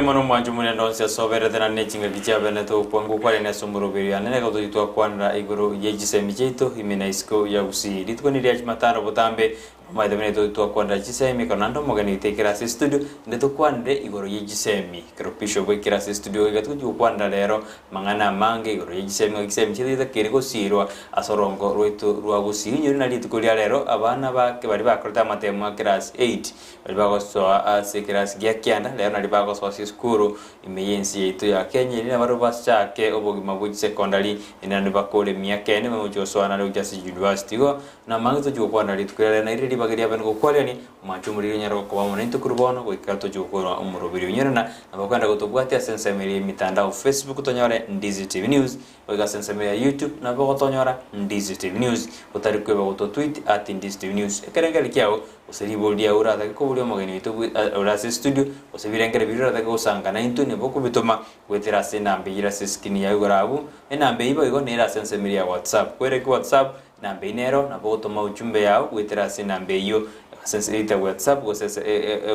Mbuya mono omwancho omorende onsi ase oberete naende ne chingaki chiabene togokwa ngokwarania ase omoroberi one nigo tochia twakwanera igoro ye chisemi chiaito ime na isiko ya Gusii. Rituko niria Jumatano botambe omanyete buna tochia twakwanera chisemi ekero naende omogeni oito ekero ase estudio inde tokwanere igoro ye chisemi. Ekero Bishop aikire ase estudio iga togochia gokwanera rero amang'ana amange igoro ye chisemi ng'a chisemi chiaito chitakeire gosirwa ase orongo rwaito rwa Gusii. Inyore na rituko ria rero abana bake baria bakorete amatemo a class eight Baria bagosoa ase ekerasi gia kianda, rero nario bagosoa ase esukuru ime y'ense yaito ya Kenya, erio nabarabwo bachake obogima bwe chisekondari, naende naende bakore emiaka ene bagochia gosoa naende gochia ase chiuniversity. Igo namange tochia gokwana rituko riria nairire ribaga riabene gokwariani, omwancho omoriri onyare gokoba amo naintwe korwa bono goika tochie gokorwa omoroberi onyore na nabo okogenda gotobwatia ase ensemo eria y'emitandao Facebook tonyore Ndizi TV News, Goika ase ensemo ya YouTube nabo ogotonyora Ndizi TV News. Otari kweba gototweet at Ndizi TV News. Ekerengererio kiao gose ribori riao oratake koboria omogeni oito bwe ore ase estudio gose ebirengererio biria oratake gosanga naintwe nabo okobitoma goetera ase enamba eyio ere ase escreen yao igoro abwo. Enamba eyio boigo nere ase ensemo eria ya WhatsApp. Kwereki WhatsApp enamba eyio nero nabo ogotoma ujumbe yao goetera ase enamba eyio ase ense either WhatsApp gose ase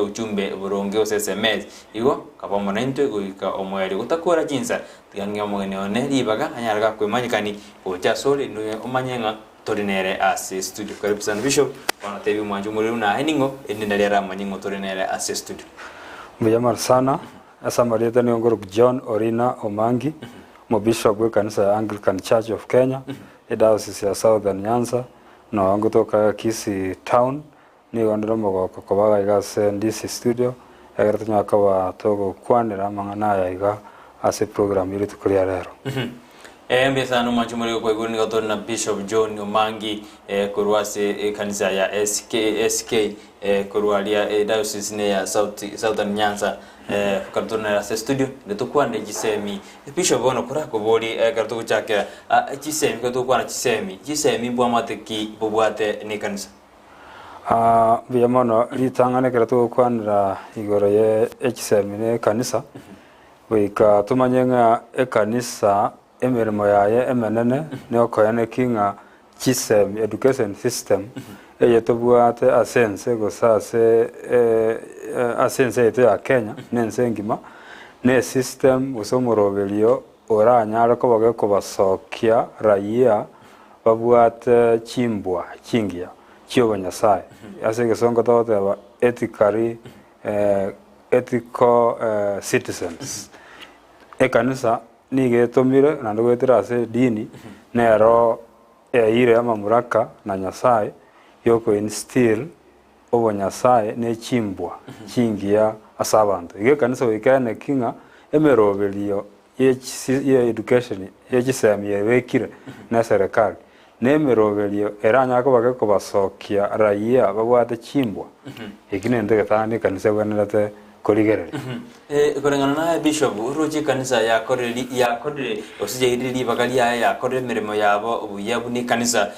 ujumbe boronge gose SMS. Igo kaba amo naintwe goika omoerio gotakora chinsa Tiga ng'e omogeni one ribaga anyare gakwemanyekani gocha asore inwe omanye ng'a tori nere ase studio. Karibu sana Bishop, bono tebia omwanchi omoriri buna aye ning'o, erinde nario aramanye ng'o tore nere ase studio. Mbuya mono sana. Ase amarieta nigo nkorokwa John Orina Omangi, omobishop bw'ekanisa ya Anglican Church of Kenya, ediocese ya Southern Nyanza, noo ngotoka Kisii Town, Nigo ndire omogoko koba iga ase Ndisi Studio, ekero tonyare koba togokwanera amang'ana aya iga ase eprogram ye rituko ria rero. Ee, mbuya sana omwancho omoriri okwa igoro nigo tore na Bishop John Omangi eh, korwa ase ekanisa ya SK, SK eh, korwa aria eh, diocese ne ya South, Southern Nyanza eh, ekero tore nere ase studio inde tokwane chisemi Bishop bono korakobori ekero togochakera ah, chisemi ekero togokwana chisemi chisemi mbwamate ki bobwate ne ekanisa? Mbuya mono, ritang'ani ekero togokwanera igoro ye echisemi na ekanisa, goika tomanye ng'a ekanisa emeremo yaye emenene nokoeneki ng'a chisemi, education system, eye tobwate ase ense gose ase ase ense yaito ya Kenya na ense engima, na esystem gose omoroberio oranyare koba gekobasokia raia babwate chimbwa chingiya chi'obonyasae. Ase egesongo togoteba ethically ethical citizens. Ekanisa nigo etomire naende goetera ase edini nero eire amamuraka na Nyasaye yoko instill obonyasae ne chimbwa chingiya ase abanto. Igo ekanisa goika eneki ng'a emeroberio ye chisi ye education ye chisemi yebekire ne serikali, na emeroberio eranyare koba gekobasokia raia babwate chimbwa, eki nento egetang'ani ekanisa ebwenerete korigereria. Koreng'ana naye Bishop, oroche ekanisa yakorire ri yakorire gose yairire ribaga riaye yakorire emeremo yabo buya buna ekanisa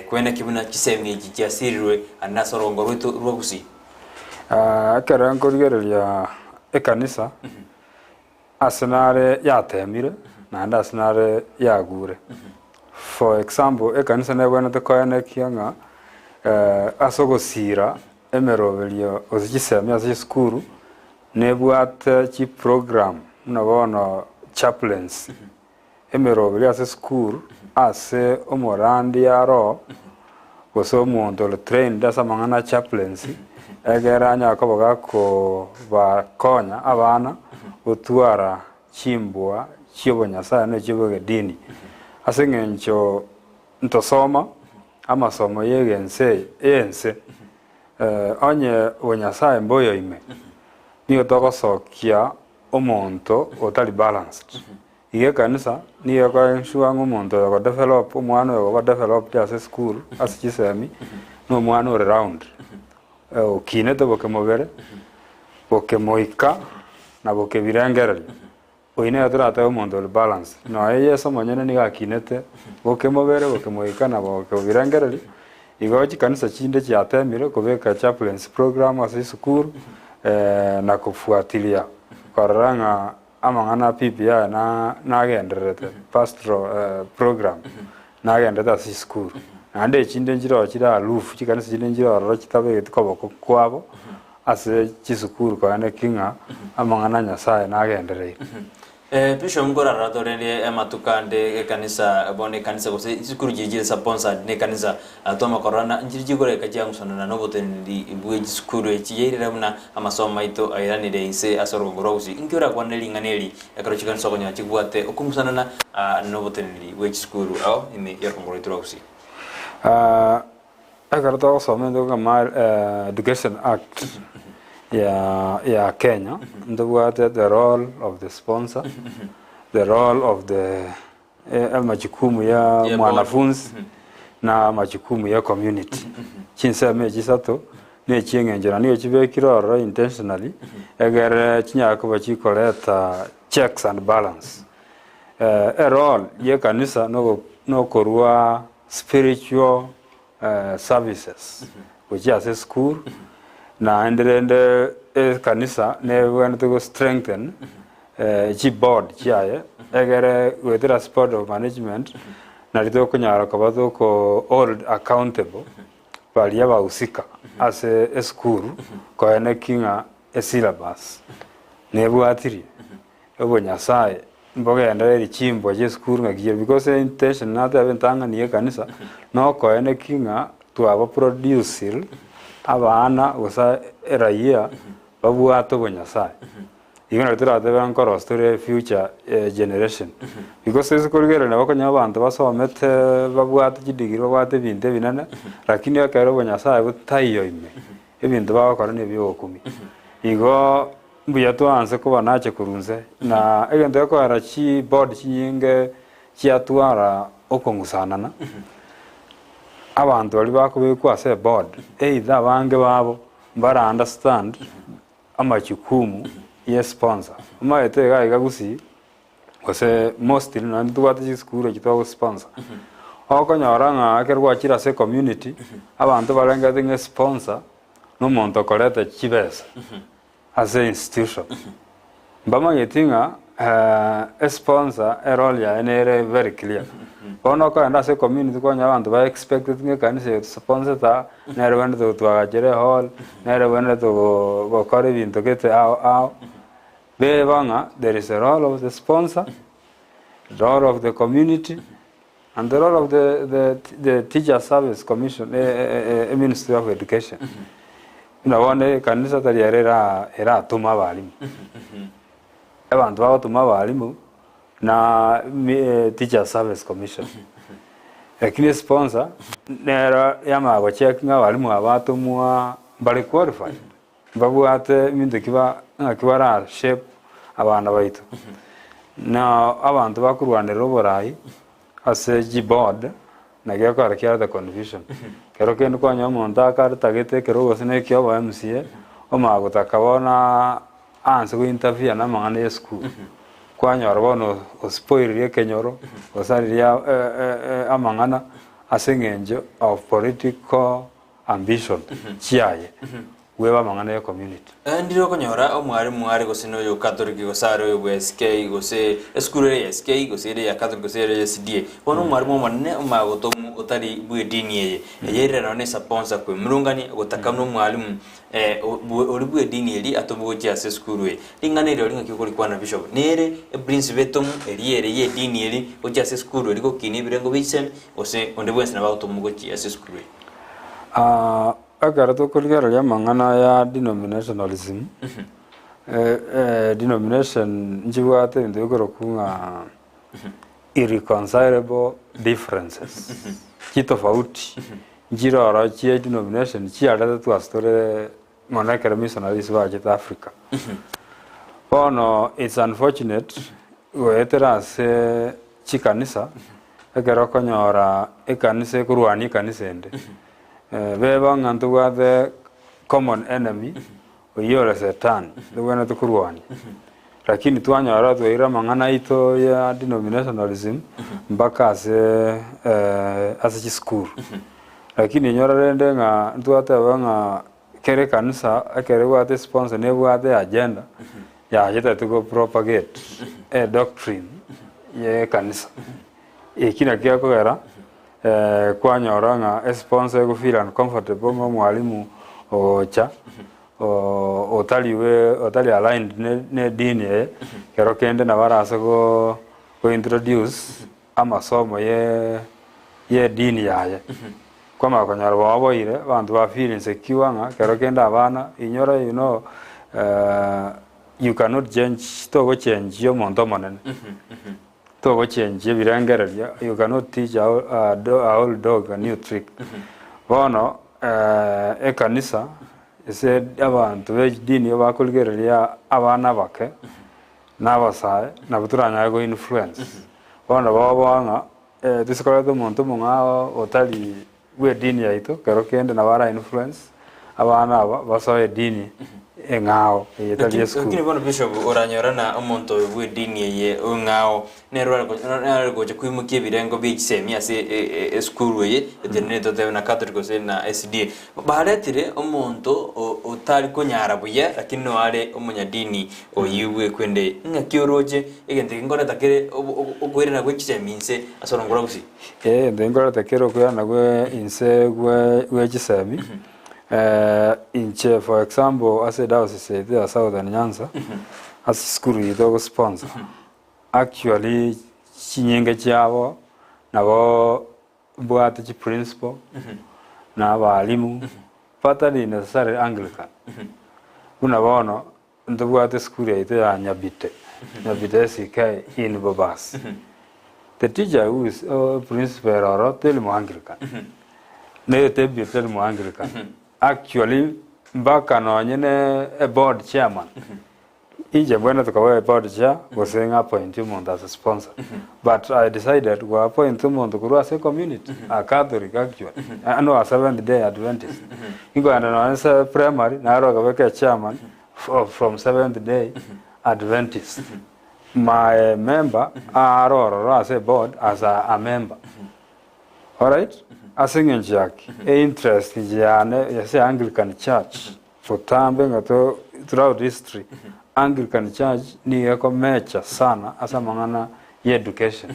kwene ki buna chisemi echi chiasirirwe ande ase orongo rwaito rwa Gusii? Ekero nkorigereria ekanisa, Ase nare yateemire, naende ase nare yagure. For example, ekanisa nebwenerete koenekia ng'a ase ogosiira emeroberio gose chisemi ase chisukuru, nebwate chiprogram buna bono chaplains, emeroberio ase esukuru ase omorandia aroo, gose omonto ore trained ase amang'ana a chaplaincy, egere anyare koba gakobakonya abana gotwara chimbwa chi'obonyasae na echi'obogedini. Ase eng'encho ntosoma amasomo y'egense eye y'ense, onye obonyasae mboyo ime, nigo togosokia omonto otari balanced. Iga ekanisa nigo eko ensure ng'a omonto oyo ogodevelop, omwana oyo ogoba developed ase esukuru, ase chisemi, na omwana ore round, okinete bokemobere, bokemoika, na bokebirengererio. Oyio nere toratebe omonto ore balanced. Nonya Yeso omonyene nigo akinete bokemobere, bokemoika, na bokebirengererio, igo chikanisa chinde chiatemire kobeka chaplains program ase esukuru, na kofuatilia korora ng'a Amang'ana a PPI na nagendererete, pastoral program, nagendererete ase chisukuru. Naende echinde nchire oo chire aloof, chikanisa chinde nchire ororo chitabegeti koboko kwabo. ase chisukuru koene ki ng'a amang'ana a Nyasaye nagendereire. Bishop nkorara torende amatuko ande ekanisa bono ekanisa gose chisukuru chiria chire sponsored na ekanisa twama korora na nchiri chikoreka chiang'usanana na oboteneneri bwe chisukuru echi yairera buna amasomo aito airanire inse ase orogongo rwa gusii. Inki orakwane ring'ana eri ekero chikanisa okonyora chibwate okong'usanana na oboteneneri bwe chisukuru ao ime y'orogongo rwaito rwa gusii? Ekero togosoma intwe kama Education Act ya ya Kenya, ntobwate the role of the sponsor, the role of the amajukumu ya Ya board. mwanafunzi na amajukumu ya community. Chinsemo echi isato na echieng'encho na nigo chibekire ororo intentionally egere chinyare koba chikoreta checks and balance. Erole ya ekanisa nogo nokorwa spiritual services gochia ase esukuru, naende rende ekanisa nebwenerete go strengthen chiboard chiaye egere goetera ase board of management nari tokonyara koba toko hold accountable baria abahusika ase esukuru koeneki ng'a esyllabus nebwatirie. Obonyasae mbogendereri chimbwa chi'esukuru ng'aki chiria because intention nateba entang'ani y'ekanisa nokoeneki ng'a twaba producir abana gose eraia babwate obonyasae. Igo nari toratebe nkorosia tore future generation because ase korigereria nabo okonyora abanto basomete babwate chidegree babwate ebinto ebinene lakini ekero obonyasae botaiyo ime ebinto bagokora na ebi'ogokumia. Igo mbuya twaanse koba nache korwa inse, na egento gekoera chiboard chinyinge chiatwara okong'usanana, abanto baria bakobekwa ase eboard, either abange babo mbara understand amajukumu ya esponsor. Omanyete iga iga gusii, gose mostly naende ntobwate chisukuru echio twagosponsor, okonyora ng'a ekero gwachire ase ecommunity, abanto barengete ng'a esponsor, na omonto okoreta chibesa ase institution, mbamanyeti ng'a esponsor erole yaye nere very clear. Bono okogenda ase ecommunity kwanyora abanto ba expected ng'a ekanisa eye tosponsete aa, nere obwenerete gotwagachera ehall, nere obwenerete gokora ebinto gete ao ao. Beba ng'a there is a role of the sponsor, role of the community and the role of the, the, the teacher service commission, eh, eh, eh, ministry of education. Buna bono ekanisa tari ere era eratoma abalimu. Abanto bagotoma abalimu na mi- eh, teacher service commission. Lakini esponsor nero yamanya gocheck ng'a abalimu aba batomwa mbare qualified. Mbabwate ebinto ki ba ng'aki bara shape abana baito. Na abanto bakorwanerera oborai ase chiboard naki gekogera kiareta confusion. Kero kende kwanyora omonto akaretagete ekerogo gose na ekiobo MCA, omanya gotaka bono aanse go interfere na amang'ana ya esukuru. Kwanyora bono ospoilire ekenyoro, osaririe amang'ana ase eng'encho of political ambition chiaye bweba amang'ana ya community. Ndire okonyora omwarimu are gose noyo o Catholic gose are oyo bwa SK gose esukuru ere ya SK gose ere ya Catholic gose ere ya SDA. Bono omwarimu omonene omanye gotomwa otari bw'edini eye. Eye ere nonye ne sponsor kwemurungania gotaka buna omwarimu oria bw'edini eria atomwe gochia ase esukuru eye. Ring'ana eri ori ng'aki okorikwana Bishop? Nere eprinciple etomu eria ere y'edini eri gochia ase esukuru eri gokinia ebirengo bia chisemi gose onde bwensi nabo agotomwa gochia ase esukuru eye? Ekero tokorigereria amang'ana ya denominationalism, denomination nchibwate ebinto bikorokwa ng'a irreconcilable differences, chitofauti nchire ororo chia denomination chiaretetwe ase tore mono ekero missionaries bachete Africa. Bono it's unfortunate goetera ase chikanisa, ekero okonyora ekanisa ekorwania ekanisa ende, beba ng'a ntobwate common enemy oyio ore setani, tobwenerete korwania. Lakini twanyora twaira amang'ana aito ya denominationalism mpaka ase ase chisukuru. Lakini inyora rende ng'a ntwateba ng'a kera ekanisa ekero ebwate esponsor nebwate agenda yaye etagete go propagate edoctrine ya ekanisa. Eki nakio gekogera kwanyora ng'a esponsor ego feel uncomfortable ng'a omwalimu ogocha. otari bwe otari aligned ne ne edini eye, kero kende nabo arase go go introduce amasomo ye ye edini yaye. Kwamanya konyora baoboire, abanto ba feel insecure ng'a kero kende abana, inyora you know you cannot change togochenjia omonto omonene. Togochenjia ebirengererio, you cannot teach a a old dog a new trick. Bono ekanisa ase abanto be chidini igo bakorigereria abana abake na abasae nabo toranyare go influence. Bono boboa ng'a toise koreta omonto omong'ao otari bw'edini yaito, kero kende nabo ara influence abana aba basoe edini eng'ao eye etari Lakini esukuru. lakini bono bishop oranyora na omonto oyo bw'edini eye eng'ao nere ore nere gocha koimokia ebirengo bie chisemi ase e- e- esukuru eye etenenete totebe na Catholic gose na SDA. Baretire omonto o- otari konyara buya lakini noyo are omonyadini oyio bwekwende ng'aki oroche egento eke nkoreta kere obo obo okoirana gwe chisemi inse ase orongo rwa gusii. Ee, intwe nkorete kera okoirana gwe inse gwe gwe chisemi, inche for example ase ediocese yaito ya Southern Nyanza, ase chisukuru yaito togosponsor, actually chinyinge chiabo nabo mbwate chiprincipal, na abalimu, batari necessarily Anglican. Buna bono, Ntobwate esukuru yaito ya Nyabite, Nyabite SK in Bobasi. The teacher who is oh, principal oro teri mo Anglican. Neye tebio teri mo Anglican. Actually mpaka nonye ne e board chairman. Inche mbwene tukaba e board chair gose ng'a appoint omonto as a sponsor. But I decided go appoint omonto korwa ase community, a Catholic actually. No a Seventh Day Adventist. Inkoenda nonye ase primary naro akabeka echairman from Seventh Day Adventist. My member are ororo ase eboard as a member. Alright? Ase eng'encho ya ki? Einterest inche yane ase Anglican Church botambe ng'a to throughout history Anglican Church nigo ekomecha sana ase amang'ana ya education.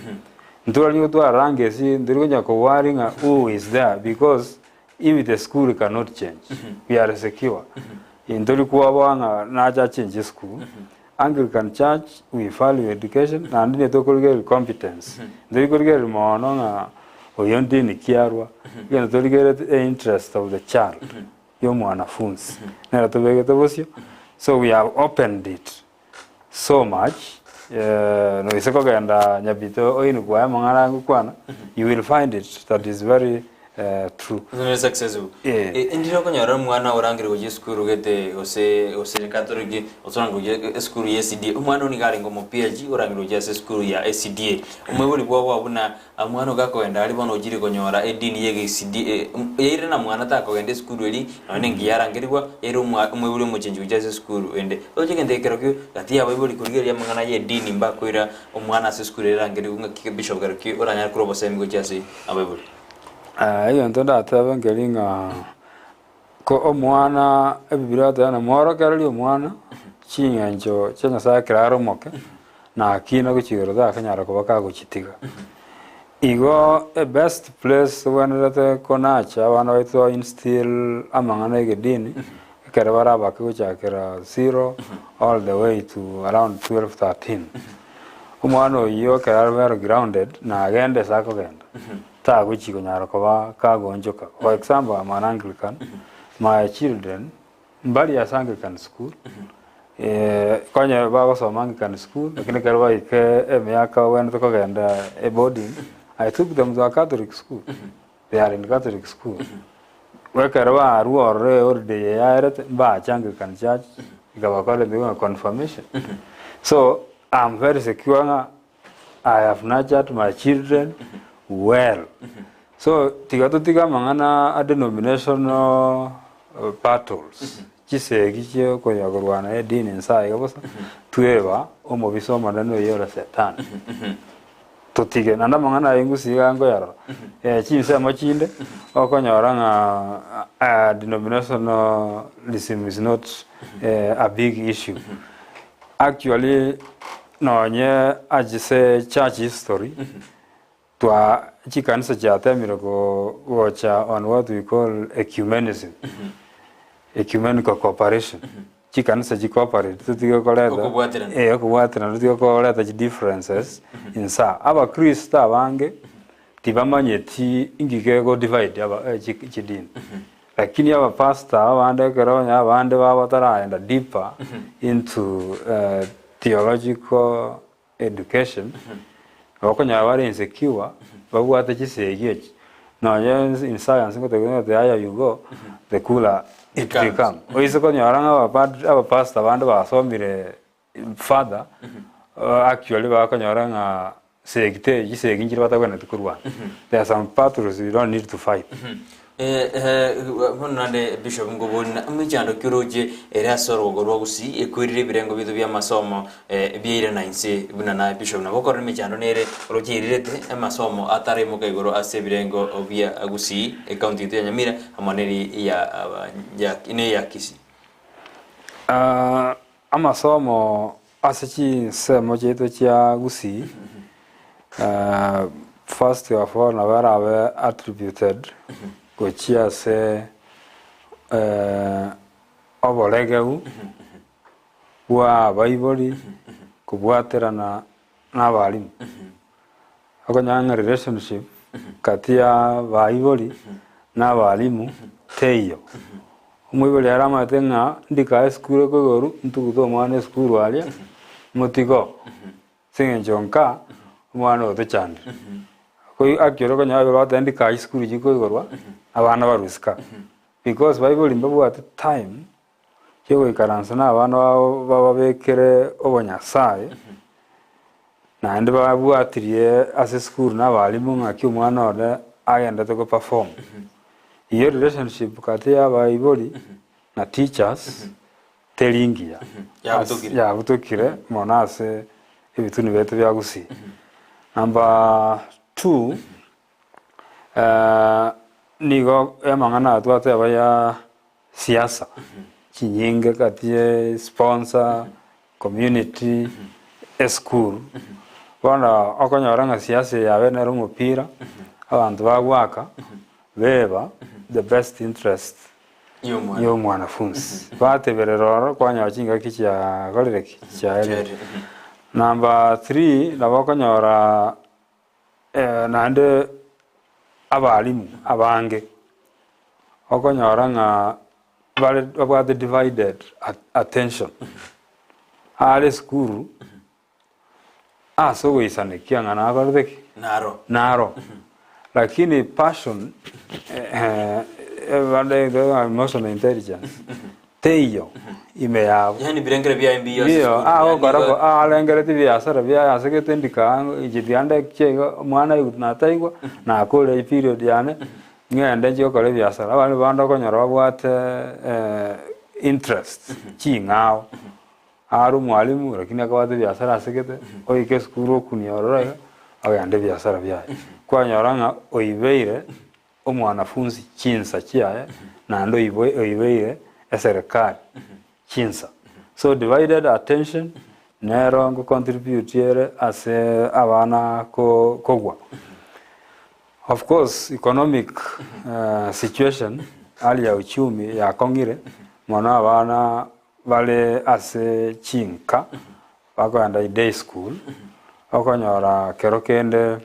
Ntwari gotwara rangesi ntori konya kowari ng'a who is there because If the school cannot change, we are secure. Intori kwoboa ng'a nache achange eschool. Anglican Church, we value education, naende nigo tokorigereria competence. Ntori korigereria mono ng'a oyo ndini ki arwa, egento torigereti e interest of the child, ya omwanafunzi. Nero tobegete bosio, so we have opened it so much noise kogenda Nyabito oini kwaye amang'ana aya ngokwana, you will find it that is very true. Very successful. Eh. Ndire okonyora omwana orangire gochia esukuru gete gose gose Catholic gose orangire gochia esukuru ya SDA omwana oyio nigo arenge omopiachi orangire gochia ase esukuru ya SDA omoibori bwabo buna Omwana ogo akogenda aria bono ochire konyora edini y'egesidi yairire na mwana takogenda esukuru eria nonya nengiya arangerigwa yaire omoibori omochenchi gochia ase esukuru ende. Roche egento eke kerokio gati y'abaibori korigereria amang'ana y'edini mbakoira omwana ase esukuru ere erangerigwe ng'aki bishop kerokio oranyare korwa obosemi gochia ase abaibori. Egento ndatebe nkeri ng'a ko omwana ebibiria egoteba ng'a mworokererie omwana ching'encho chia Nyasaye ekero are omoke, na akina gochia igoro takonyara koba kagochitiga. Igo e best place tobwenerete konacha abana baito instill amang'ana ya egedini, ekero bare abake gochakera zero all the way to around 12, 13. Omwana oyio ekero are well grounded, nagende ase akogenda, tagochi konyara koba kagoonchoka. For example, I'm an Anglican, my children Mbari ase Anglican school, konya bagosoma Anglican school, lakini ekero baika emiaka bagwenerete kogenda eboarding, I took them to a Catholic school, they are in Catholic school. Ekero barwa ororo eholiday eye yaerete, mbache Anglican church, nkabakora ebinto buna confirmation. So, I'm very secure ng'a I have nurtured my children well. So tiga totige amang'ana a denominational battles, chisegi chia okonya korwana edini inse aiga bosa, tweba omobisa omonene oyio ore setani. Totige, naende amang'ana aya ingusi iga nkoyarora, chinsemo chinde, okonyora ng'a denominationalism is not a big issue. Actually, nonye ase church history, twa chikanisa chiatemire gocha on what we call ecumenism. Ecumenical cooperation, chikanisa chi cooperate totige koreta Okobwaterana. eh, okobwaterana totige koreta chi differences insa. Abakristo abange tibamanyeti inki kego divide aba eh, chi- chidini. Lakini abapastor abande ekero onye abande babo bataraenda deeper into eh, theological education, okonyora bare insecure, babwate chisegi echi, nonye in science ngotebiwa ng'a the higher you go, the cooler it Becomes. become. Oise konyora ng'a abapadri abapastor bande basomire further, actually bakonyora ng'a segi te chisegi nchire batabwenereti korwana. There are some battles you don't need to fight. Bono naende Bishop nkobori ng'a emechando ki oroche ere ase orogogo rwa Gusii ekwerire ebirengo biaito bi'amasomo biaire na inse buna naye Bishop nabo okorora emechando nere oroche erirete amasomo ataraimoka igoro ase ebirengo bia Gusii ecounty yaito ya Nyamira amo neri ya ya neya Kisii. Amasomo ase chinsemo chiaito chia Gusii, first of all nabo arabe attributed gochia ase oboregeu bwa abaibori kobwaterana na abalimu. Okonyora ng'a relationship gati ya abaibori na abalimu teiyo. Omoibori aramanyete ng'a ndikae esukuru ekoigoru ntugute omwana esukuru aria motige oo, ase eng'encho nka omwana oyo tochandire. Koi actually okonyora abaibori bagoteba ndikae chisukuru chikoigorwa abana barusika because baibori mbabwate time Chigoikaransa nabana babo bababekere obonyasae, naende babwatirie ase esukuru na abalimu ng'aki omwana one agendete go perform. Eyio relationship gati ya abaibori na teachers teri ngiya. Yabutokire. Yabutokire mono ase ebituni biaito bia Gusii. Number two, nigo amang'ana aya twateba ya Siasa chinyinge gati ye sponsor, community, esukuru. Bono okonyora ng'a siasa eye yabeire nere omopira, abanto bagoaka beba the best interest Y'omwana. ya omwanafunzi. Bateberera ororo kwanyora chingaki chiakorire ki? Chiaerire. Chiaerire. Number three, nabo okonyora naende abalimu abange. Okonyora ng'a bare babwate divided attention, are esukuru ase ogoisanekia ng'a nakorete ki? Naro. Naro. Lakini passion bande emotional intelligence teiyo ime yabo. Yaani birengero biaye mbiyo ase Mbiyo, esukuru, yaani agokora igo- arengereti biasara biaye ase gete ndika inche tiga ndeche iga omwana aigwe nataigwa, nakore eperiod yane, ng'ende nchie gokora ebiasara. Abande bande okonyora babwate interest ching'ao, are omwalimu lakini akabwate ebiasara ase gete, oike esukuru okunia ororo iga, ogende ebiasara biaye. Kwanyora ng'a oibeire omwanafunsi chinsa chiaye naende oibeire eserekari chinsa. So divided attention nero ngo contribute ere ase abana kogwa. Of course economic situation hali ya uchumi yakong'ire mono abana bare ase chinka bakoenda day school okonyora kero kende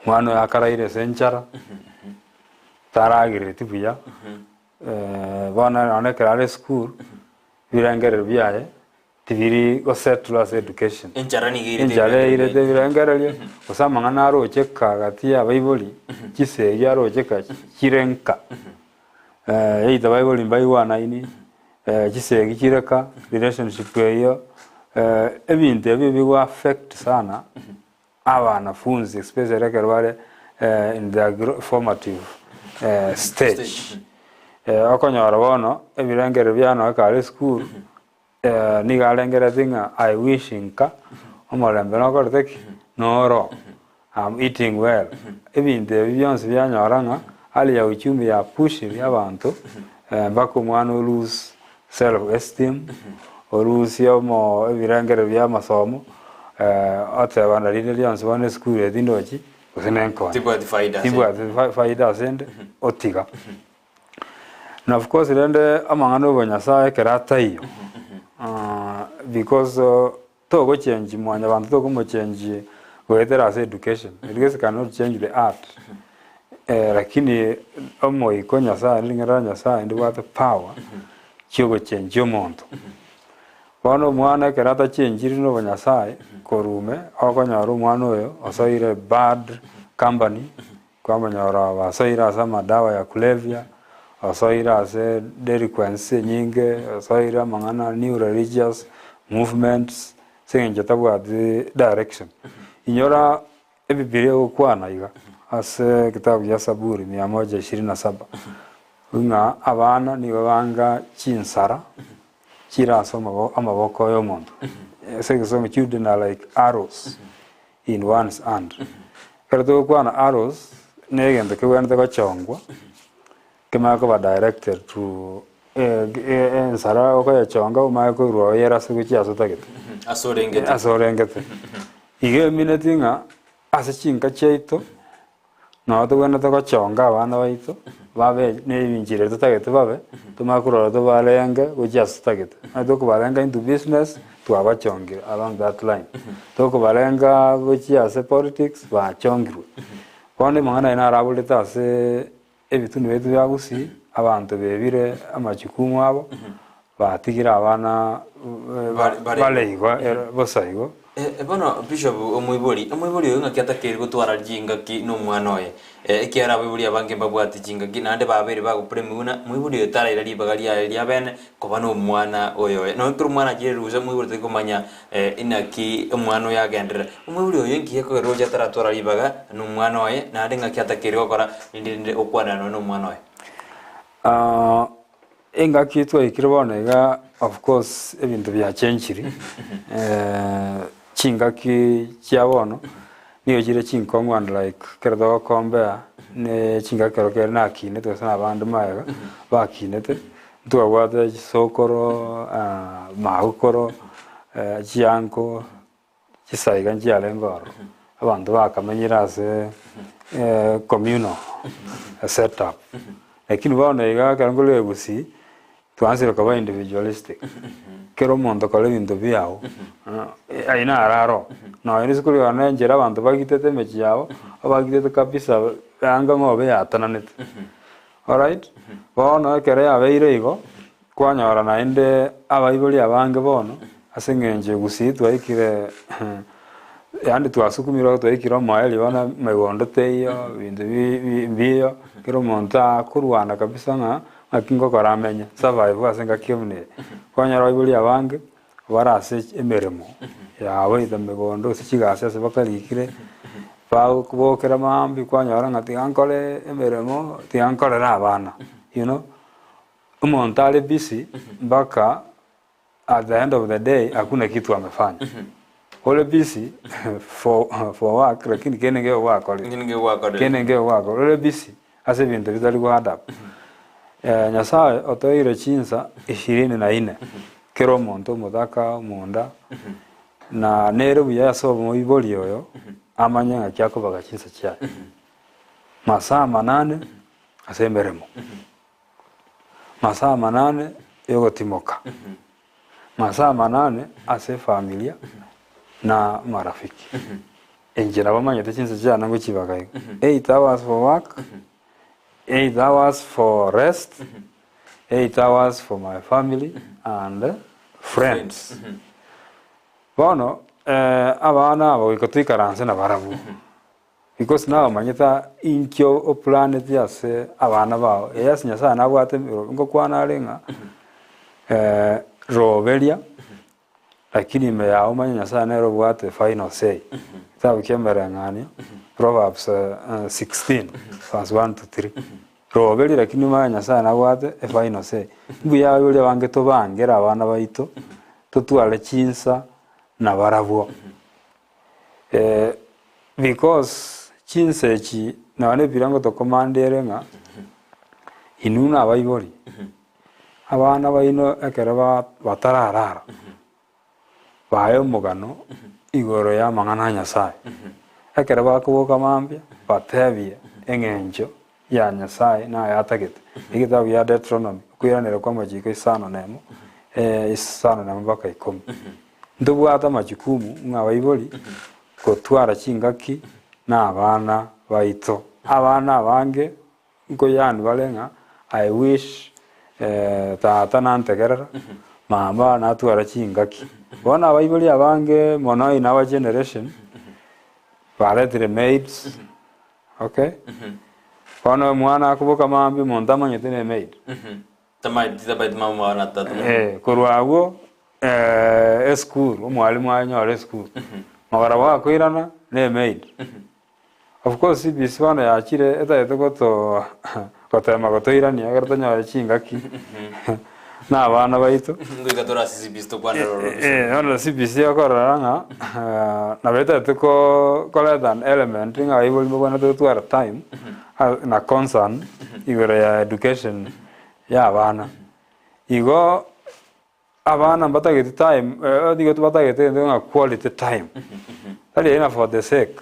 Omwana oyo akaraire ase enchara, taragereti buya, bono nonye ekero are esukuru, ebirengererio biaye tibiri gosettle ase education. Enchara nigo eirete Enchara ebirengererio eirete ebirengererio, gose amang'ana aroche ka gati ya abaibori, chisegi aroche ka chire nka, either abaibori mbaigwanaini, chisegi chire ka, relationship eyio, ebinto ebio bigo affect sana. Abanafunzi especially ekero bare in their formative stage, okonyora bono ebirengererio biane nonye kare esukuru, nigo arengereretie ng'a I wish nka omorembe nokorete ki? Noro, am eating well. Ebinto ebi bionsi bianyora ng'a hali ya uchumi ya pushiri abanto mpaka omwana o lose self esteem, orusie omo ebirengererio bia amasomo, oteba na rinde rionsi bono esukuru eye tindochi, gose nenkonye. Tibwati faida ase Tibwati faida ase ende, otiga. Na of course rende amang'ana obonyasae ekero ataiyo, because togochengi mwanyabanto tokomochengi goetera ase education, education cannot change the heart, lakini omoika o Nyasaye ring'ana ria Nyasaye ndibwate power chiogochengia omonto. Bono omwana ekero atachenchiri na obonyasae korwa ime, okonyora omwana oyo osoire bad company, Kwamonyora basoire ase amadawa ya kulevya, osoire ase delinquency enyinge, osoire amang'ana new religious movements, ase eng'encho tabwati direction. Inyora ebibiria egokwana iga ase ekitabu gia Saburi mia moja ishirini na saba, ng'a abana nigo banga chinsara chire ase amaboko y'omonto, ase egesongo children are like arrows. in one's hand. Ekero togokwana arrows, na egento kebwenerete gochongwa, kemanye koba directed to ensara okoyechonga omanye koirwa oyere ase gochia ase otagete. Ase orengete. Ase orengete. Iga emineti ng'a ase chinka chiaito, Nabo tobwenerete gochonga abana baito, babe na ebinchera eria totagete babe, tomanye korora tobarenge gochia ase totagete. Onye tokobarenga into business, twabachongire along that line. Tokobarenga gochia ase politics, bachongirwe. Bono amang'ana ayio naraborete ase ebitunu biaito bia Gusii, abanto bebire amajukumu abo, batigire abana bare igo bosa igo. Bono Bishop omoibori, omoibori oyo ng'aki atakeire gotwara chingaki na omwana oye? Ekiagera abaibori abange mbabwati chingaki naende babeire bagopura buna moibori oyo taraira ribaga riaye ria bene koba na omwana oyo oye. Nonya ekero omwana achire rusa omoibori tari komanya inaki omwana oyo agenderere. Omoibori oyo inki gekogera roche ataratwara ribaga na omwana oye naende ng'aki atakeire gokora rinde rinde okwanera nonya na omwana oye? Engaki twaikire bono iga of course ebinto biachenchiri, chingaki chia bono nigo chire chinkong'u and like ekero togokombea ne chingaki ekero kere nakinete gose na abande magega bakinete, ntwabwate chisokoro magokoro chianko. Chisaiga nchiarenge ororo, abanto bakamenyire ase communal setup. Lakini bono iga ekero nkorwa Egusii, twaanchire koba individualistic. Kera omonto kora ebinto biago, ayio naro aro. Nonya risuko riane enchera abanto bagitete emechie yabo, abagitete kabisa anga ng'obe yatananete. Alright, bono ekero yabeire igo, Kwanyora naende abaibori abange bono, ase eng'encho egusii twaikire yaani twasukumirwe twaikire omoerio bono emegondo teiyo, ebinto mbiyo, kera omonto akorwana kabisa ng'a ng'aki ngokora amenye, survive ase engaki buna eye. Kwanyora abaibori abange, bare ase emeremo yabo either megondo gose chigasi ase bakarikire, bagokera maambia kwanyora ng'a tiga nkore emeremo, tiga nkorere abana, you know. Omonto are busy mpaka at the end of the day hakuna kitu amefanya. Ore busy for, for work lakini kende nkeiyo gwakorire. Kende nkeiyo gwakorire. Kende nkeiyo gwakorire. Ore busy ase ebinto bitari go add up. Nyasaye otoeire chinsa ishirini na ine kera omonto omotaka, omonda, na nere buya ase omoibori oyo amanye ng'aki akobaga chinsa chiaye. Masaa manane ase emeremo. Masaa manane yogotimoka, masaa manane ase efamilia na amarafiki. Inche nabo manyete chinsa chiane ngochibaga iga, 8 hours for work, 8 hours for rest, 8 hours for my family and friends. Bono abana aba goika toikaranse nabarabwo. Because nabamanyete inki oplaneti ase abana bao, yes Nyasaye nabwate emerobio, ngokwana are ng'a roberia, lakini ime yao omanye Nyasaye nere obwate final say. Ekitabu kia emereng'anio, Proverbs 16 verse 1 to 3. Roberia lakini omanye Nyasaye nabwate efinal say. Mbuya abaibori abange tobangere abana baito, totware chinsa nabarabwo. Because chinsa echi nonya na ebirengo tokomandere ng'a inwe na abaibori, abana baino ekero batararara, bae omogano igoro ya amang'ana a Nyasaye. Ekero bakoboka mambia, batebie eng'encho. ya Nyasaye naye atagete. Egetabu gia Deuteronomy, okoiraneria kwa amachiko isano na emo, isano na emo mpaka ikomi. Ntobwate amachukumu ng'a abaibori gotwara chingaki na abana baito. Abana abange nkoyani bare ng'a I wish tata nantegerera, mama natwara chingaki. Bono abaibori abange mono in our generation, baretire maids, okay, bono omwana akoboka mambia omonto amanyete ne maid. Tamaeti tabaeti mama omwabo na tata. Eh, korwa abwo esukuru, omwalimu anyore esukuru, mabarabwo akoirana ne emaid. Of course CBC bono yachire etagete goto gotema gotoirania ekero tonyore chingaki na abana baito. Ngoika tore ase CBC tokwane roro Eh, eh, bono CBC okorora ng'a nabo etagete ko koreta an element ng'a abaibori mbabwenerete gotwara time na concern igoro ya education ya abana. Igo abana mbatageti time nigo batagete egento ng'a quality time, tari ng'a for the sake,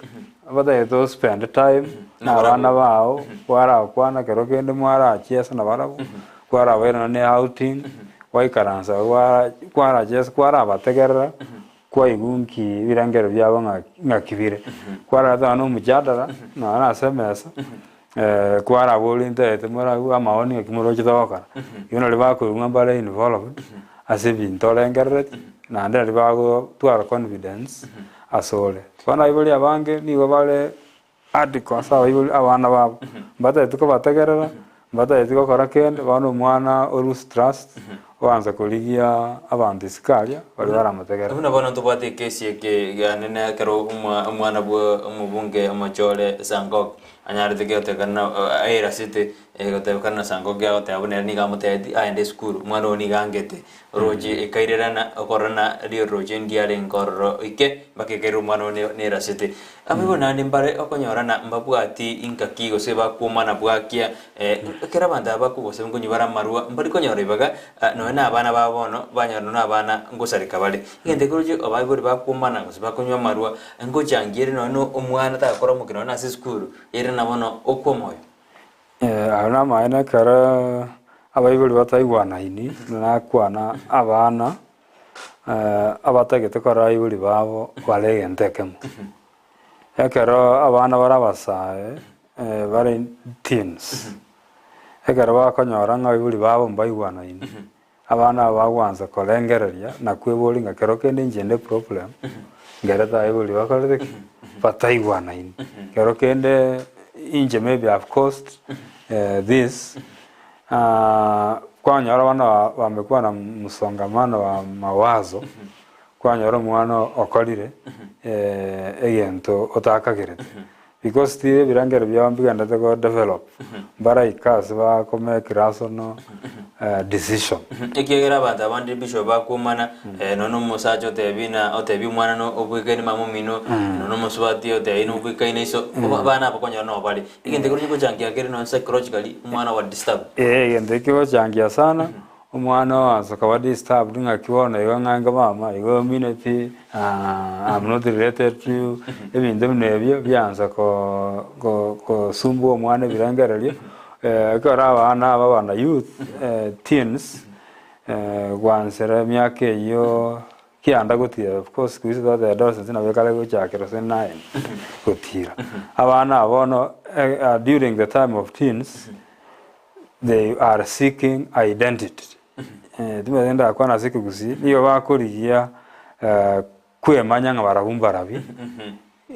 batagete o spend time na abana bao, kwarakwana kero kende mwarachiesa nabarabwo, kwarabairana ne outing, gwaikaransa gwara kwarachiesa kwarabategerera, Kwaigwa nki ebirengererio biabo ng'aki bire? Kwarorete nonya na omojadala, nonya na ase emesa, kwaraboria ntaete moragwe amaoni ng'aki moroche togokora. Igo nario bakoigwa ng'a mbare involved ase ebinto orengereretie, naende nario bagotwara confidence asore. Bono abaibori abange nigo bare Article ase abaibori abana babo, mbatageti kobategerera, mbatageti gokora kende, bono omwana o lose trust, oansa korigia abanto isiko aria, baria baramotegerere. Buna bono ntobwate ekesi eke gianene ekero omwa omwana bwa omobunge omochore Sankok anyarete gotekana aerasete gotebekana na Sankok agoteba buna ere nigo amotebetie aende esukuru, omwana oyo nigo angete. Roche ekairerana okororana riroche ndiarenge ororo ike mpaka ekairera omwana one nerasete. Abaibori naende mbare okonyorana mbabwati ingaki gose bakwomana bwakia ekero abanto aba bakogosaba nkonywa bare amarwa mbari konyora ribaga nonya na abana babo bono banyora nonya na abana ngosareka bare. Egento ekio roche abaibori bakwomana gose bakonywa amarwa ngochangia ere nonya na omwana tagokora omokia nonya na ase esukuru ere na bono okwa omoyo. Ayio namaene ekero abaibori bataigwanaini, nakwana abana abatagete korora abaibori babo bare egento ekemo. Ekero abana bare abasae bare teens, ekero bakonyora ng'a abaibori babo mbaigwanaini, abana aba bagwansa korengereria na kweboria ng'a kero kende inche nde problem, ngerete abaibori bakorete ki? Bataigwanaini. Kero kende inche maybe I've caused this, kwanyora abana ba bamekuwa na msongamano wa mawazo, kwanyora omwana okorire egento otakagerete. Because tiri ebirengererio biabo mbigenderete go develop, mbaraike ase bako make rational decision. Ekiagera abanto abande bishop bakwomana, nonya na omosacha otebi na otebi omwana no obwekaine mama omino, nonya na omosubati otebi nobwekaine iso, abana aba okonyora nabo bare. Egento ekero kegochangia kere nonya psychologically omwana oba disturbed. Eeh egento ekio kegochangia sana, Omwana oansa koba disturbed ng'aki bono igo ng'a inga mama igo omineti I'm not related to you, ebinto buna ebio biansa ko ko kosumbua omwana ebirengererio, ekero abana aba abana youth teens gwansera emiaka eyio kianda gotira of course siku hizi twateba adolescence nabo ekare gochakera ase nine gotira. Abana aba bono during the time of teens. They are seeking identity. Timanyeti ndakwane ase ekegusii, nigo bakorigia kwemanya ng'a barabwo mbarabi,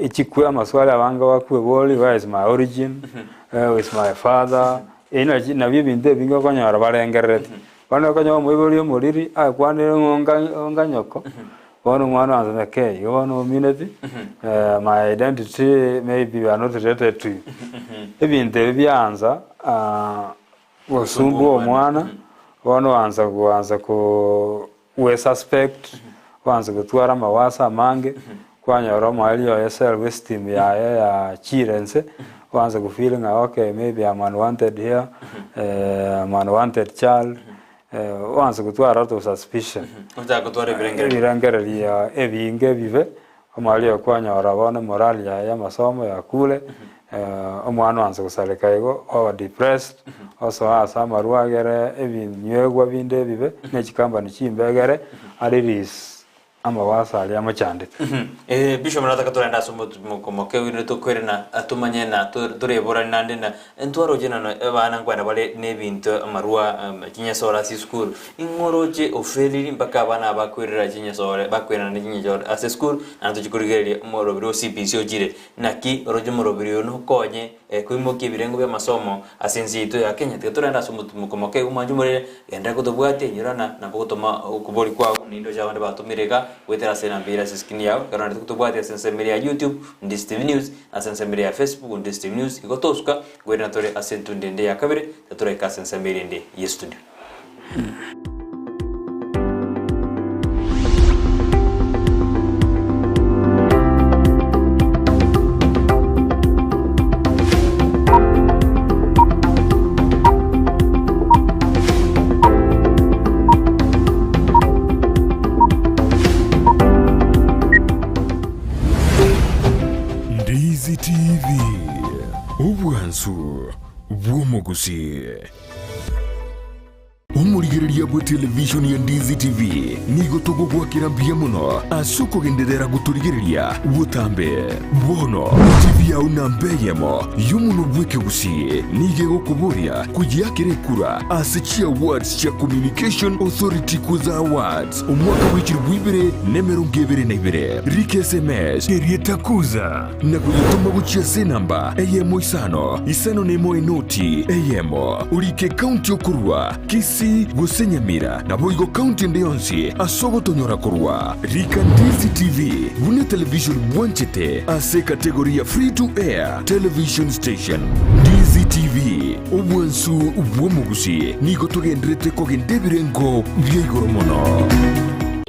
echikwe amaswali abange bakweboria, where is my origin, who is my father, ebi nachi nabio ebinto ebinge okonyora barengereretie. Bono okonyora omoibori omoriri akwanire ng'a onga onga nyoko, bono omwana oansa ng'a kei, igo bono omineti my identity maybe we are not related to you. Ebinto ebi biaansa gosumbua omwana, bono oansa goansa ko gwe suspect, oansa gotwara amawaso amange, kwanyora omoerio oye self esteem yaye yachire nse, oansa go feel ng'a okay maybe I'm unwanted here, I'm unwanted child, oansa gotwara out of suspicion. Ochaka gotwara ebirengererio. Ebirengererio ebinge ebibe, Omoerio oyo kwanyora bono morali yaye y'amasomo yakure, Omwana oansa gosareka igo, oba depressed, osoa ase amarwa agere ebinywegwa binde ebibe, ne chikambani chimbe egere a release amawaso aria amochandete. Eh, Bishop nataka torende ase omotumoko moke oirire tokoirana tumanye na toreborane naende na ntwaroche na abana nkwenda bare na ebinto amarwa chinyesore ase esukuru. Ing'o oroche oferiri mpaka abana aba bakoirera chinyesore bakoirana ne chinyesore ase esukuru naende tochia korigereria omoroberi o CBC ochire. Naki oroche omoroberi oyo nokonye koimokia ebirengo bi'amasomo ase ense yaito ya Kenya. Tiga torende ase omotimoko moke iga omwanche omorere, genderera kotobwatia, inyorana, nabo gotoma okobori kwao naende oche abande batomire iga goetera ase enamba ere ase escreen yao. Ekero naende tokotobwatia ase ensemo ere ya YouTube, Ndisi TV News, ase ensemo ere ya Facebook, Ndisi TV News, igo tosuka, nkoirana tore ase entundo ende ya kabere, tatoraika ase ensemo ere ende y'estudio. Ndizi TV, obwansu bw'omogusii. Omorigereria bwe television ya Ndizi TV nigo togogwakera mbuya mono ase okogenderera gotorigereria botambe. Bono TV yao namba eyemo y'omonwa bw'ekegusii nigo egokoboria koyeakera ekura ase chi awards chia Communication Authority Kuza Awards omwaka bwe chilifu ibere na emerongo ebere na ibere. Rika SMS erieta Kuza. na koyetoma gochia ase enamba eyemo isano isano nemo enoti eyemo, orike ekaunti okorua, Kisii gose Nyamira, naboigo kaunti ende yonsi ase ogotonyora korwa. Rika Ndizi TV buna etelevision bwanchete ase ekategori ya Free to Air Television Station. Ndizi TV, obwansu bw'omogusii, nigo togenderete kogenda ebirengo bia igoro mono.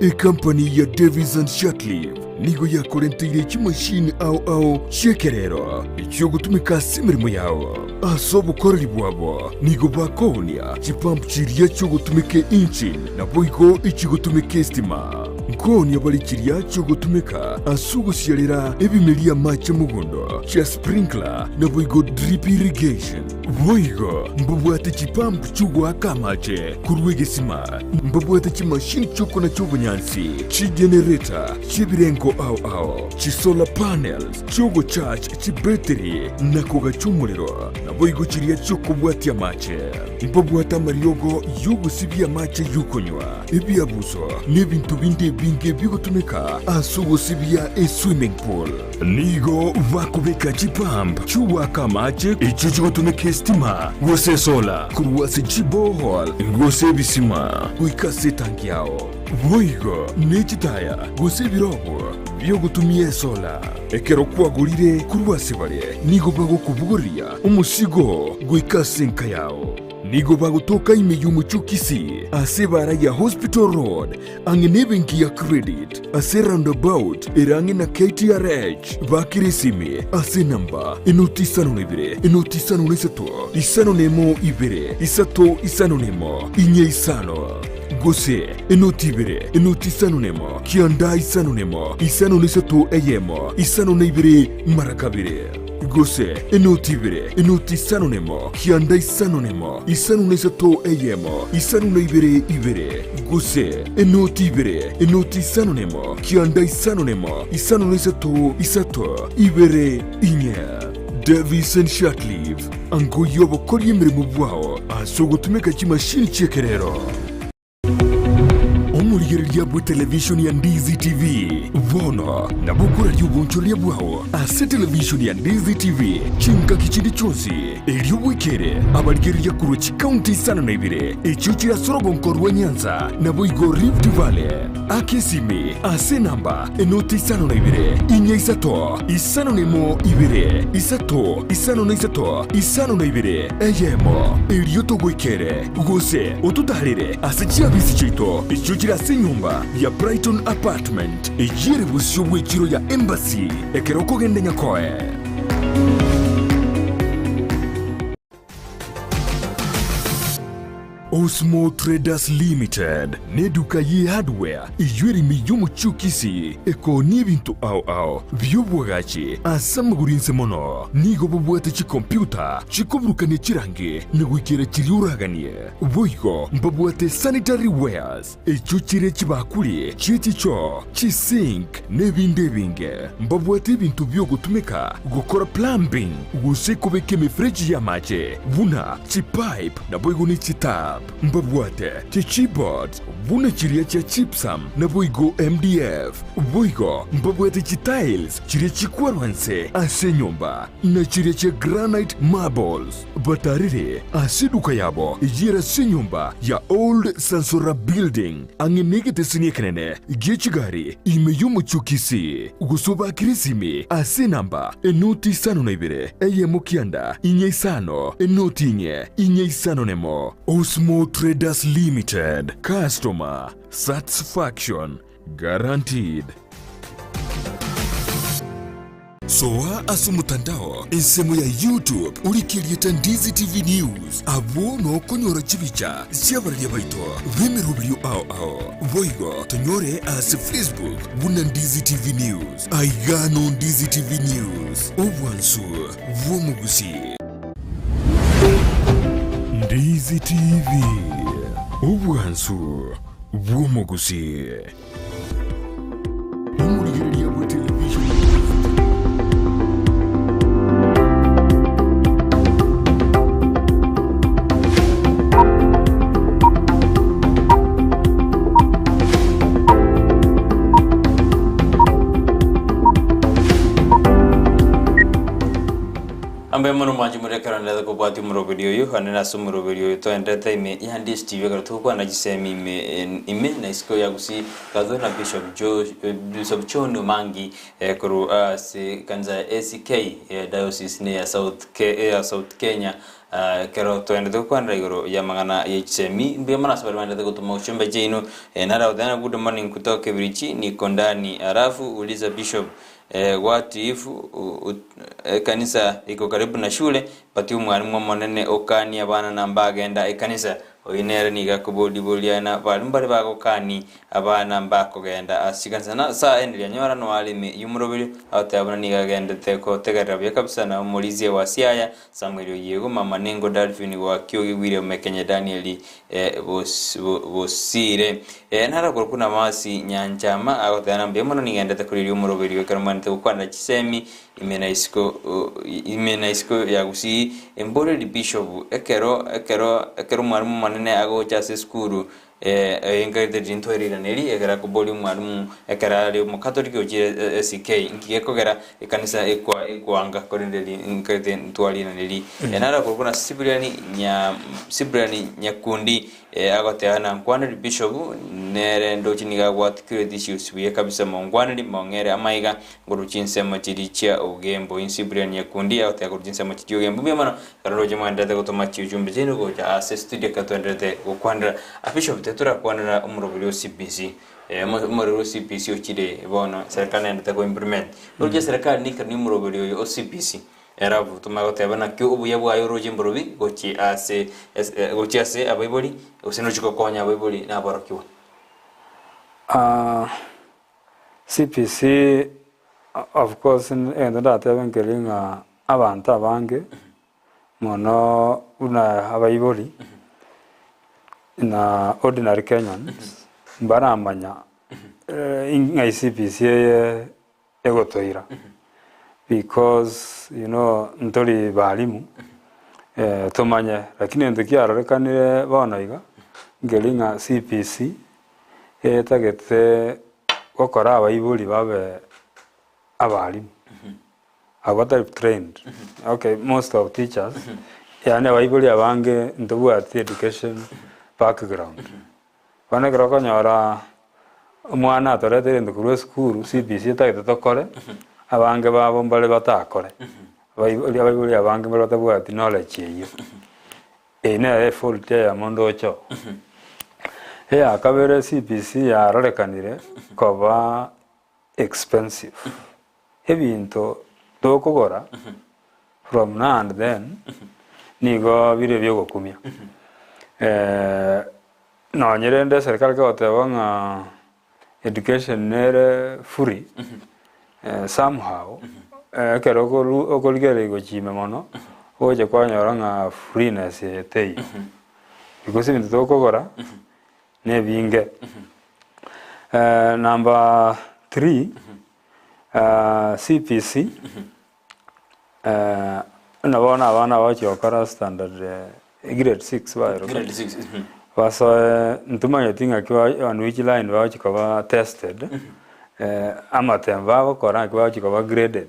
Ekampani ya Davis and Shatliff Nigo yakorenteire chimashini ao ao chi'ekerero echiogotumeka ase emeremo yao. Ase obokoreri bwabo nigo bakoonia chipump chiria chiogotumeka engine naboigo echigotumeka estima. Nkoonia bare chiria chiogotumeka ase ogosiarera ebimeria amache mogondo chia sprinkler naboigo drip irrigation. Boigo mbabwate chipump chi'ogoaka amache korwa egesima, mbabwate chimashini chi'okonacha obonyansi, chigenereta chi'ebirengo ao ao, chisolar panels chi'ogocharge chibetiri na kogacha omorero, naboigo chiria chi'okobwatia amache. Mbabwate amariogo y'ogosibia amache y'okonywa, ebiabuso, na ebinto binde ebinge bigotumeka ase ogosibia eswimming pool. Nigo bakobeka chipump chi'ogoaka amache echio chigotumeka esitima gose esola korwa ase chiborehole gose ebisima goika ase etanki yao. Boigo ne chitaya gose ebirogo bi'ogotumia esola. Ekero kwagorire korwa ase bare, nigo bagokobogoria omosigo goika ase enka yao. Nigo bagotoka ime y'omochie o Kisii ase ebaara ya Hospital Road ang'e nebenki ya Credit ase roundabout ere ang'e na KTRH. Bakera esimi ase enamba enoti isano na ibere enoti isano na isato isano na emo ibere isato isano na emo inye isano gose enoti ibere enoti isano na emo kianda isano na emo isano na isato eyemo isano na ibere mara kabere. Gose enoti ibere, enoti isano nemo, kianda isano nemo, isano na isato eyemo, isano na ibere ibere. Gose enoti ibere, enoti isano nemo, kianda isano nemo, isano na isato isato, ibere inye. Davison Shatliff, ango y'obokoria emeremo bwao ase ogotumeka chimashini chi'ekerero. Omorigereria bw'etelevishoni ya Ndizi TV bono nabo okoraria obonchoreria bwao ase televishoni ya Ndizi TV chingaki chinde chionsi, erio bwekere abarigereria korwa chikaunti isano na ibere echio chire ase orogonko rwa Nyanza naboigo Rift Valley. Aka esimi ase enamba enoti isano na ibere, inya isato, isano na emo ibere, isato, isano na isato, isano na ibere, eyemo, erio togoikere. Gose ototaarere ase chiabisi chiaito echio chire ase enyomba ya Brighton Apartment, eyio ere bosio bw'echiro ya Embassy ekero okogenda Nyakoe. Osmo Traders Limited neduka ye hardware eyio ere ime y'omochie o Kisii ekoonia ebinto ao ao bi'obwagachi ase amagoro inse mono. Nigo bobwate chikompiuta chikoburukania chirangi na goikera chiria oraganie. Boigo mbabwate sanitary wares echio chire chibakuri chie chichoo, chisink na ebinde ebinge. Mbabwate ebinto bi'ogotumeka gokora plumbing gose kobeka emefereji y'amache buna chipipe naboigo ne chitap. Mbabwate chichipboards buna chiria chia gypsum naboigo MDF. Boigo mbabwate chitiles chiria chikwarwa nse ase enyomba na chiria chia granite marbles. Batarire ase eduka yabo eyio ere ase enyomba ya Old Sansora Building ang'e negeteseni ekenene gie chigari ime y'omochie o Kisii, gose obakire esimi ase enamba enoti isano na ibere eyemo kianda inye isano enoti inye inye isano nemo. Osmo Traders Limited, Customer Satisfaction Guaranteed. Soa ase omotandao ensemo ya YouTube orike erieta Ndizi TV News, abwo nokonyora chibicha chi'abararia baito b'emeroberio ao ao. Boigo tonyore ase Facebook buna Ndizi TV News. Aiga no Ndizi TV News, obwansu bw'omogusii. Ndizi TV, obwansu bw'omogusii. Omorigereria bwe television ya Ndizi TV. Ambe mono mwanche more ekero ndete kobwatia omoroberi oyo, one nase omoroberi oyo toenderete ime ya Ndizi TV ekero togokwana chisemi ime ime na isiko ya Gusii Gathwe na Bishop Jo Bishop John Omangi korwa ase ekanisa ya ACK Diocese ne ya South Ke ya South Kenya ekero toendete gokwanera igoro y'amang'ana ye chisemi mbuya mono ase baria baendete gotoma gochia chiaino nara goteba good morning kutoka Kibirichi niko ndani alafu uliza Bishop What if ekanisa iko karibu na shule but omwalimu omonene okania abana na mbagenda ekanisa Oyio nere nigo akoboriboria na abarimu baria bagokani abana mbakogenda ase chikanisa. Na ase aye rianyora noare ime y'omoroberio, agoteba buna nigo agendete gotegerera buya kabisa na omorisia wa Siaya, Samuel Oyiego, Mama Nengo Dalphine gwa Kiogi William Mekenye Daniel Bosire. Naro korokwa Namasi Nyanchama agoteba na mbuya mono nigendete koriria omoroberio ekero mwanete gokwanera chisemi Ime na isiko ime na isiko ya Gusii, emboreri bishop ekero ekero ekero omwalimu omonene agocha ase esukuru enkaete rintwe riraneri ekero akoboria omwalimu ekero are omokatoliki ochire ACK nki gekogera ekanisa ekwa ekwanga korende ri nkaete ntwariraneri. Naro akorokwa na Cyprian nya Cyprian Nyakundi Agoteba, Nankwaneri Bishop, nere ndoche nigo agwatikire issues buya kabisa monkwaneri mong'ere amaiga ngorwa chinsemo chiria chia ogembo inse Brian Nyakundi agoteba korwa chinsemo chiria ogembo mbuya mono ekero ndoche mwenderete gotoma chiuchumbe chiaino gocha ase studio ekero twenderete gokwanera Bishop titorakwanera omorobori o CBC omorero o CBC ochire bono serikali nendete ko implement oroche serikali nekerania omorobori oyo o CBC Ere abotome agoteba, Naki obuya bwaye oroche mborobi gochia ase gochia ase abaibori, gose nochia gokonya abaibori na aborokigwa? CPC of course egento ndatebe nkeri ng'a abanto abange mono buna abaibori na ordinary Kenyans mbaramanya ng'a CPC eye egotoira because you know ntori balimu tomanye lakini egento kiarorekanire bono iga nkeri ng'a CBC etagete gokora abaibori babe abalimu abwo batari trained okay most of teachers yaani abaibori abange ntobwati education background. Bono ekero okonyora omwana atoretire egento korwa esukuru, CBC etagete tokore, abange babo mbare batakore, abaibori abaibori abange mbare batabwati knowledge eyio. Eyio nere efault eyemo ndoche oo. Eya kabere CBC yarorekanire koba expensive, ebinto tokogora from now and then nigo bire ebiogokumia. Nonye rende eserikari kegoteba ng'a education nere free, somehow, ekero okoru okorigereria gochia ime mono, ogocha kwanyora ng'a freeness eye teiyo. Because ebinto tokogora, na ebinge. Number three, CBC, buna bono abana bagochia gokora standard grade six baeroka, Grade six, mhm. basoe ntomanyeti ng'aki ba on which line bagochia koba tested, amatemo bagokora ng'aki bagochia koba graded,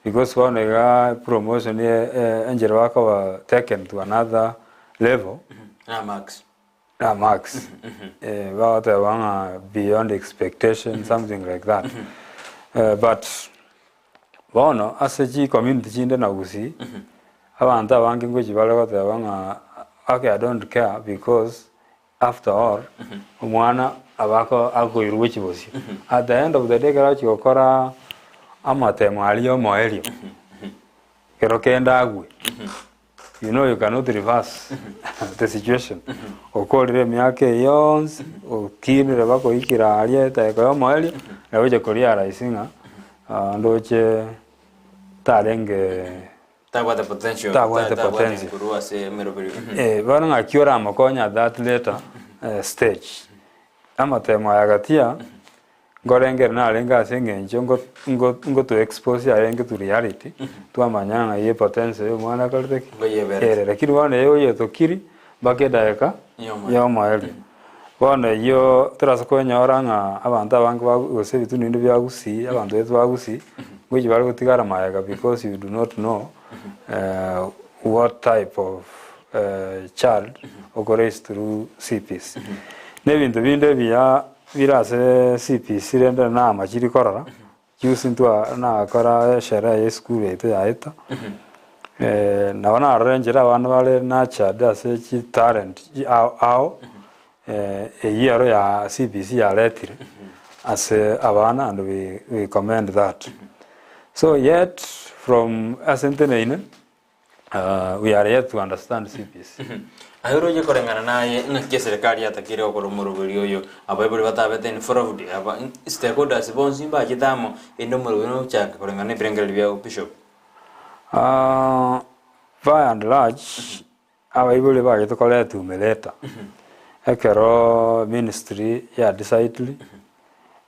because bono igaa promotion ye enchera bakoba taken to another level, Na marks. Na marks bagoteba ng'a beyond expectation something like that but bono ase chi community chinde na gusii abanto abange ngochi bare goteba ng'a okay I don't care because after all omwana aba ako akoirwa gochia bosio at the end of the day ekero agochia gokora amatemo aria ya omoerio ekero kende agwe. You know you cannot reverse the situation. Okorire emiaka eye yonsi, okinire mpaka oikire aria edageka ya omoerio, nabo oche korealize ng'a ah, ndoche tarenge Tabwate potential. Tabwate Ta- tabwate potential. korwa ase emeroberi. Eh, bono ng'aki oramokonye at that later eh, stage. Amatemo aya gatia, Nkorengera narenge ase engencho ngoto expose arenge to reality, twamanya ng'a eye potensi ya omwana akorete ki? Ngoyebere. Ere, lakini bono eye oyetokiri mpaka edageka Y'omoerio. y'omoerio. Bono eyio torase kwenyora ng'a abanto abange ba gose ebitunu binde bia Gusii, abanto baito ba Gusii, ngochi bare gotigara magega because you do not know what type of child oko raise through CPC. Na ebinto binde ebiya Bire ase CPC rende namachiri korora, juzi ntwa nakora esherehe ya esukuru yaito yaeta, nabo narora enchera abana bare nurtured ase chitalent chi ao ao, eyio ero ya CBC yaretire ase abana and we we commend that. So yet from ase nteneine. We are yet to understand CBC. Aye oroche koreng'ana naye ng'aki eserekari yatakeire gokora omoroberi oyo, abaibori batabete involved, aba stakeholders bonsi mbachete amo, erinde omoroberi ogochaka koreng'ana na ebirengererio biao Bishop. Ah, by and large, abaibori bagete koreta umeleta, ekero ministry ya decided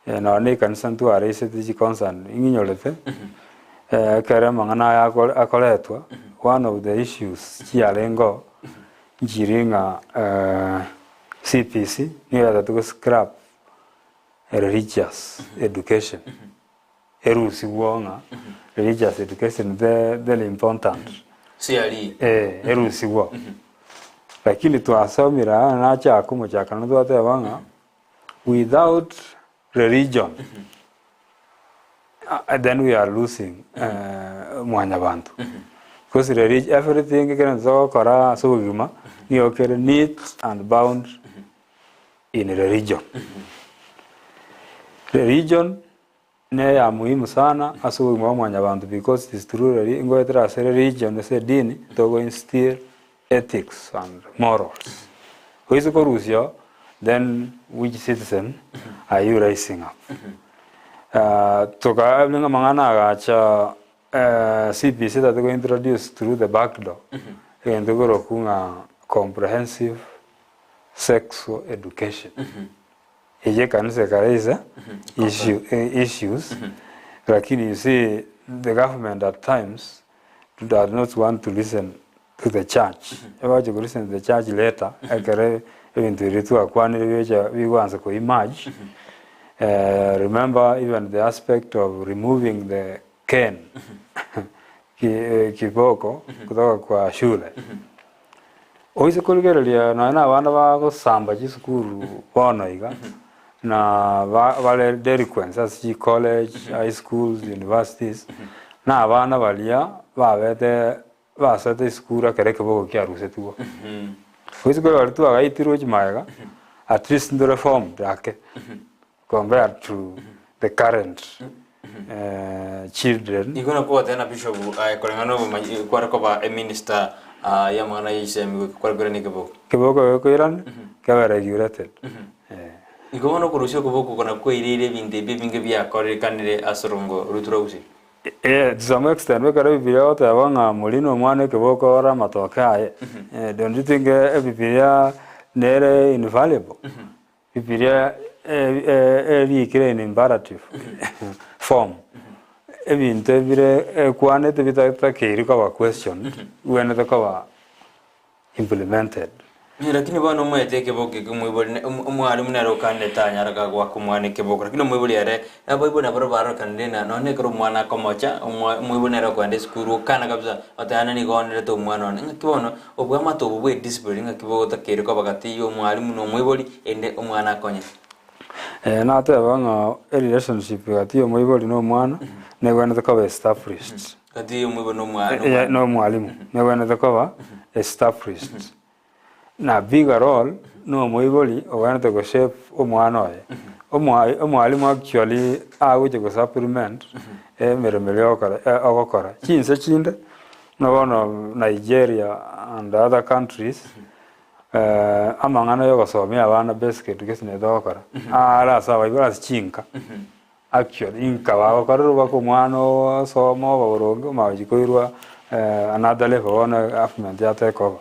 Nonya na ekanisa ntwareisete chiconcern ing'inyorete, ekero amang'ana aya akore akoretwa, one of the issues chiarengeo, nchiri ng'a CBC nigo yatagete go scrap religious education, erusigwe ng'a religious education ve very important. CRE. Eh, erusigwe. Lakini twasomire aa nachaka omochakano twateba ng'a. Without religion then we are losing mwanyabanto because relig everything ekero gento togokora ase obogima nigo kere neat and bound in religion. Religion neya muhimu sana ase obogima bwa mwanyabanto because it is through reli ngoetera ase religion ase edini togo instill ethics and morals. Oise korusia oo then which citizen are you raising up? Toka amang'ana agacha CBC etagete go introduce through the back door egento korokwa ng'a comprehensive sexual education. Eyio ekanisa ekaraisa issue issues lakini you see the government at times does not want to listen to the church ebache ko listen to the church later ekero ebinto biria twakwanire bigocha bigoansa ko emerge remember even the aspect of removing the cane ki kiboko kutoka kwa shule Oise korigereria nonya na abana bagosamba chisukuru bono iga, na ba bare delinquents ase chicollege, high schools, universities, na abana baria babete basete esukuru ekero ekeboko kiarusetigwe. Oise kore baria twagaitirwe chimagega, at least ntore formed ake compared to the current children. Nigo nakogotebia na Bishop aye koreng'ana nobomanyi kware koba eminister. Y'amang'ana ye chisemi goika kwarekoirana ekeboko. Keboko gekoirana, kebe regulated. Eh. Igo bono okorusia okoboko oko nakwo kwaireire ebinto ebi ebinge biakorekanire ase orongo rwaito rwa Gusii. Eh, to some extent, ekero Ebibilia egoteba ng'a mori na omwana ekeboko ore amatoke aye, eh, don't you think Ebibilia nere infallible? Bibilia erikire in imperative form, ebinto ebire ekwanete bitatakeiri koba questioned, bibwenerete koba implemented. Lakini bono omanyete ekeboko eke omoibori ne- omo- omwalimu nere okanete tanyara goaka omwana ekeboko, lakini omoibori ere, abaibori nabo barorekanire ng'a nonye ekero omwana akomocha, omwa omoibori nere okoenda esukuru okana kabisa, oteba naende nigo onerete omwana one. Ng'aki bono, Obwamate obo bw'ediscipline ng'aki bogotakeire koba gati y'omwalimu na omoibori erinde omwana akonye. Nateba ng'a erelationship gati y'omoibori na omwana negwenerete koba established. Gati y'omoibori na omwa- na omwalimu. Na omwalimu negwenerete koba established. Na bigger role na omoibori ogwenerete goshape omwana oye. Omwa- Omwalimu actually agocha gosupplement emeremo eria ogokora ogokora. Chinse chinde. Buna bono Nigeria and other countries, amang'ana yogosomia abana basic education eye togokora, are ase abaibori ase chinka, actually inka bagokorerwa mpaka omwana osoma oba boronge omanye gochia koirwa another level bono government ya take over.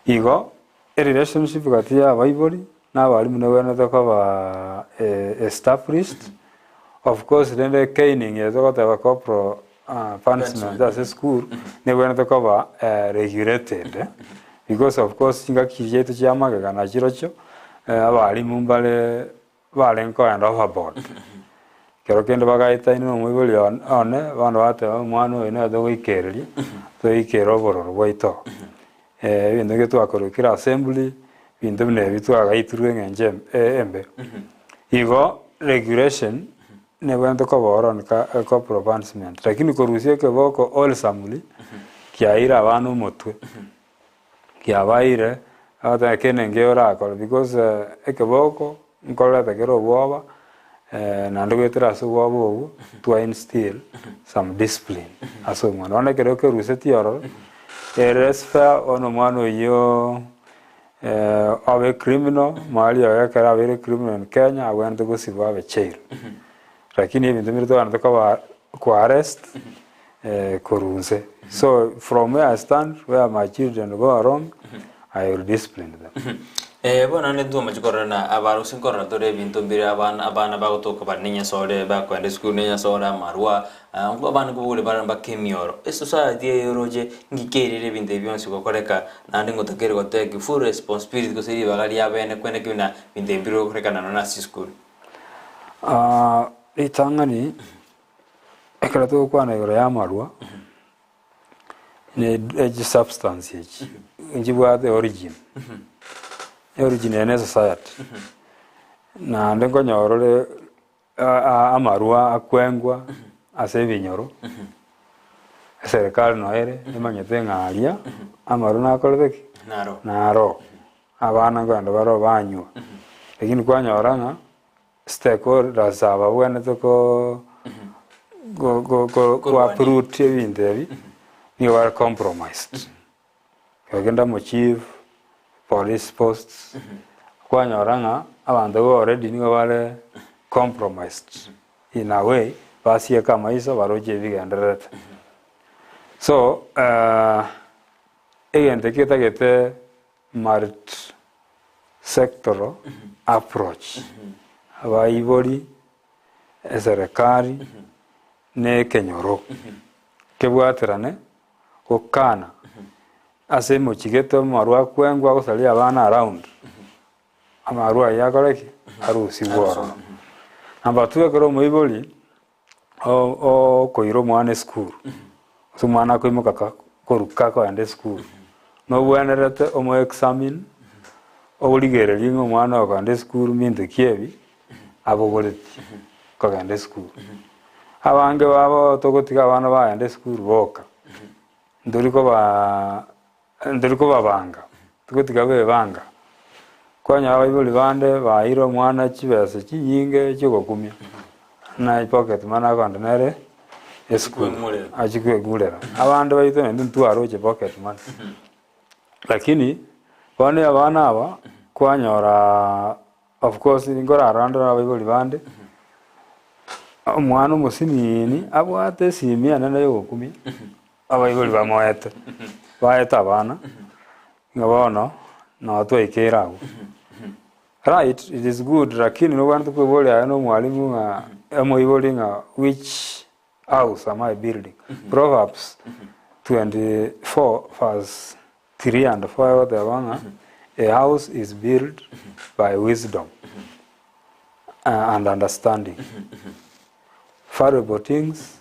Igo, erelationship gati ya abaibori na abalimu nebwenerete koba established, of course rende caning eye togoteba corporal punishment ase esukuru nebwenerete koba regulated because of course chingaki chiaito chia magega nachirochio abalimu mbare barenge kogenda overboard. Ekero kende bagaetania na omoibori one one bono bateba omwana oyo nere togoikereria toikere obororo bwaito. Ebinto ebi twakorire kera assembly, ebinto buna ebi twagaitirwe eng'encho embe. Igo regulation nebwenerete koba oro on corporal punishment, lakini korusia ekeboko wholesomely, kiaeire abana omotwe, kiabaeire ogoteba kende nkeiyo orakore because ekeboko nkoreta kere obwoba naende goetera ase obwoba obwo twa instill some discipline ase omwana. Bono ekero okerusetie ororo, ere fair bono omwana oyio obe criminal, mwari oye ekero abeire criminal in Kenya abwenerete gosibwa abe jail. Lakini ebinto mbire togwenerete koba ko arrest korwa inse. So from where I stand, where my children go wrong, I will discipline them. Bono naende ntwamache korora na abana gose nkorora tore ebinto mbire abana abana bagotoka bare na enyasore bakoenda esukuru na enyasore amarwa abana nkobogori bare mpaka emioro. Esociety eye oroche ng'ike erire ebinto ebi bionsi gokoreka naende ngotakeire gotake full responsibility gose ribaga ria bene kwene ki buna ebinto ebi mbire gokorekana nonya ase chisukuru. Ritang'ani, ekero togokwana igoro y'amarwa, ne chisubstance echi, nchibwate origin, origin eye ne society, naende nkonyora ore amarwa akwengwa ase ebinyoro, eserekari noyo ere emanyete ng'a aria amarwa nakorete ki? Naro. Naro. Abana nkogenda bare banywa, lakini kwanyora ng'a stakeholders aba babwenerete ko go- go- go Korwania. uproot ebinto ebi, nigo bare compromised. Ogenda mo chief, police posts, kwanyora ng'a abanto abwo already nigo bare compromised in a way, basieka amaiso baroche ebigendererete. So egento ekio getagete Multi sectoral approach, abaibori, eserekari na ekenyoro kebwaterane gokana ase emochie gete amarwa akwengwa agosaria abana around, amarwa ayio akore ki? Arusigwe ororo. Number two ekero omoibori okoira omwana esukuru, gose omwana akoimoka ka koruka akogenda esukuru, nobwenerete omo examine, origererie ng'a omwana oyo okogenda esukuru mbinto ki ebi abogoretie kogenda esukuru. Abange babo togotiga abana bagenda esukuru boka, ntori kobaa ntori kobabanga, togotiga bebanga. Kwanyora abaibori bande baeire omwana chibesa chinyinge chiogokumia, na epocket money akogenda nere esukuru Kweng'urera. achie kweng'urera. Abande baito naende ntwaroche pocket money. Lakini bono abana aba kwanyora of course nkorarora ndore abaibori bande, omwana omosinini abwate esimi enene ya ogokumia, abaibori bamoete, baete abana, ng'a bono noo twaikeire abwo. Right, it is good lakini nobwenerete koiboria aye na omwalimu ng'a omoibori ng'a which house am I building? Proverbs 24 verse 3 and 4 egoteba ng'a a house is built by wisdom and understanding. Valuable things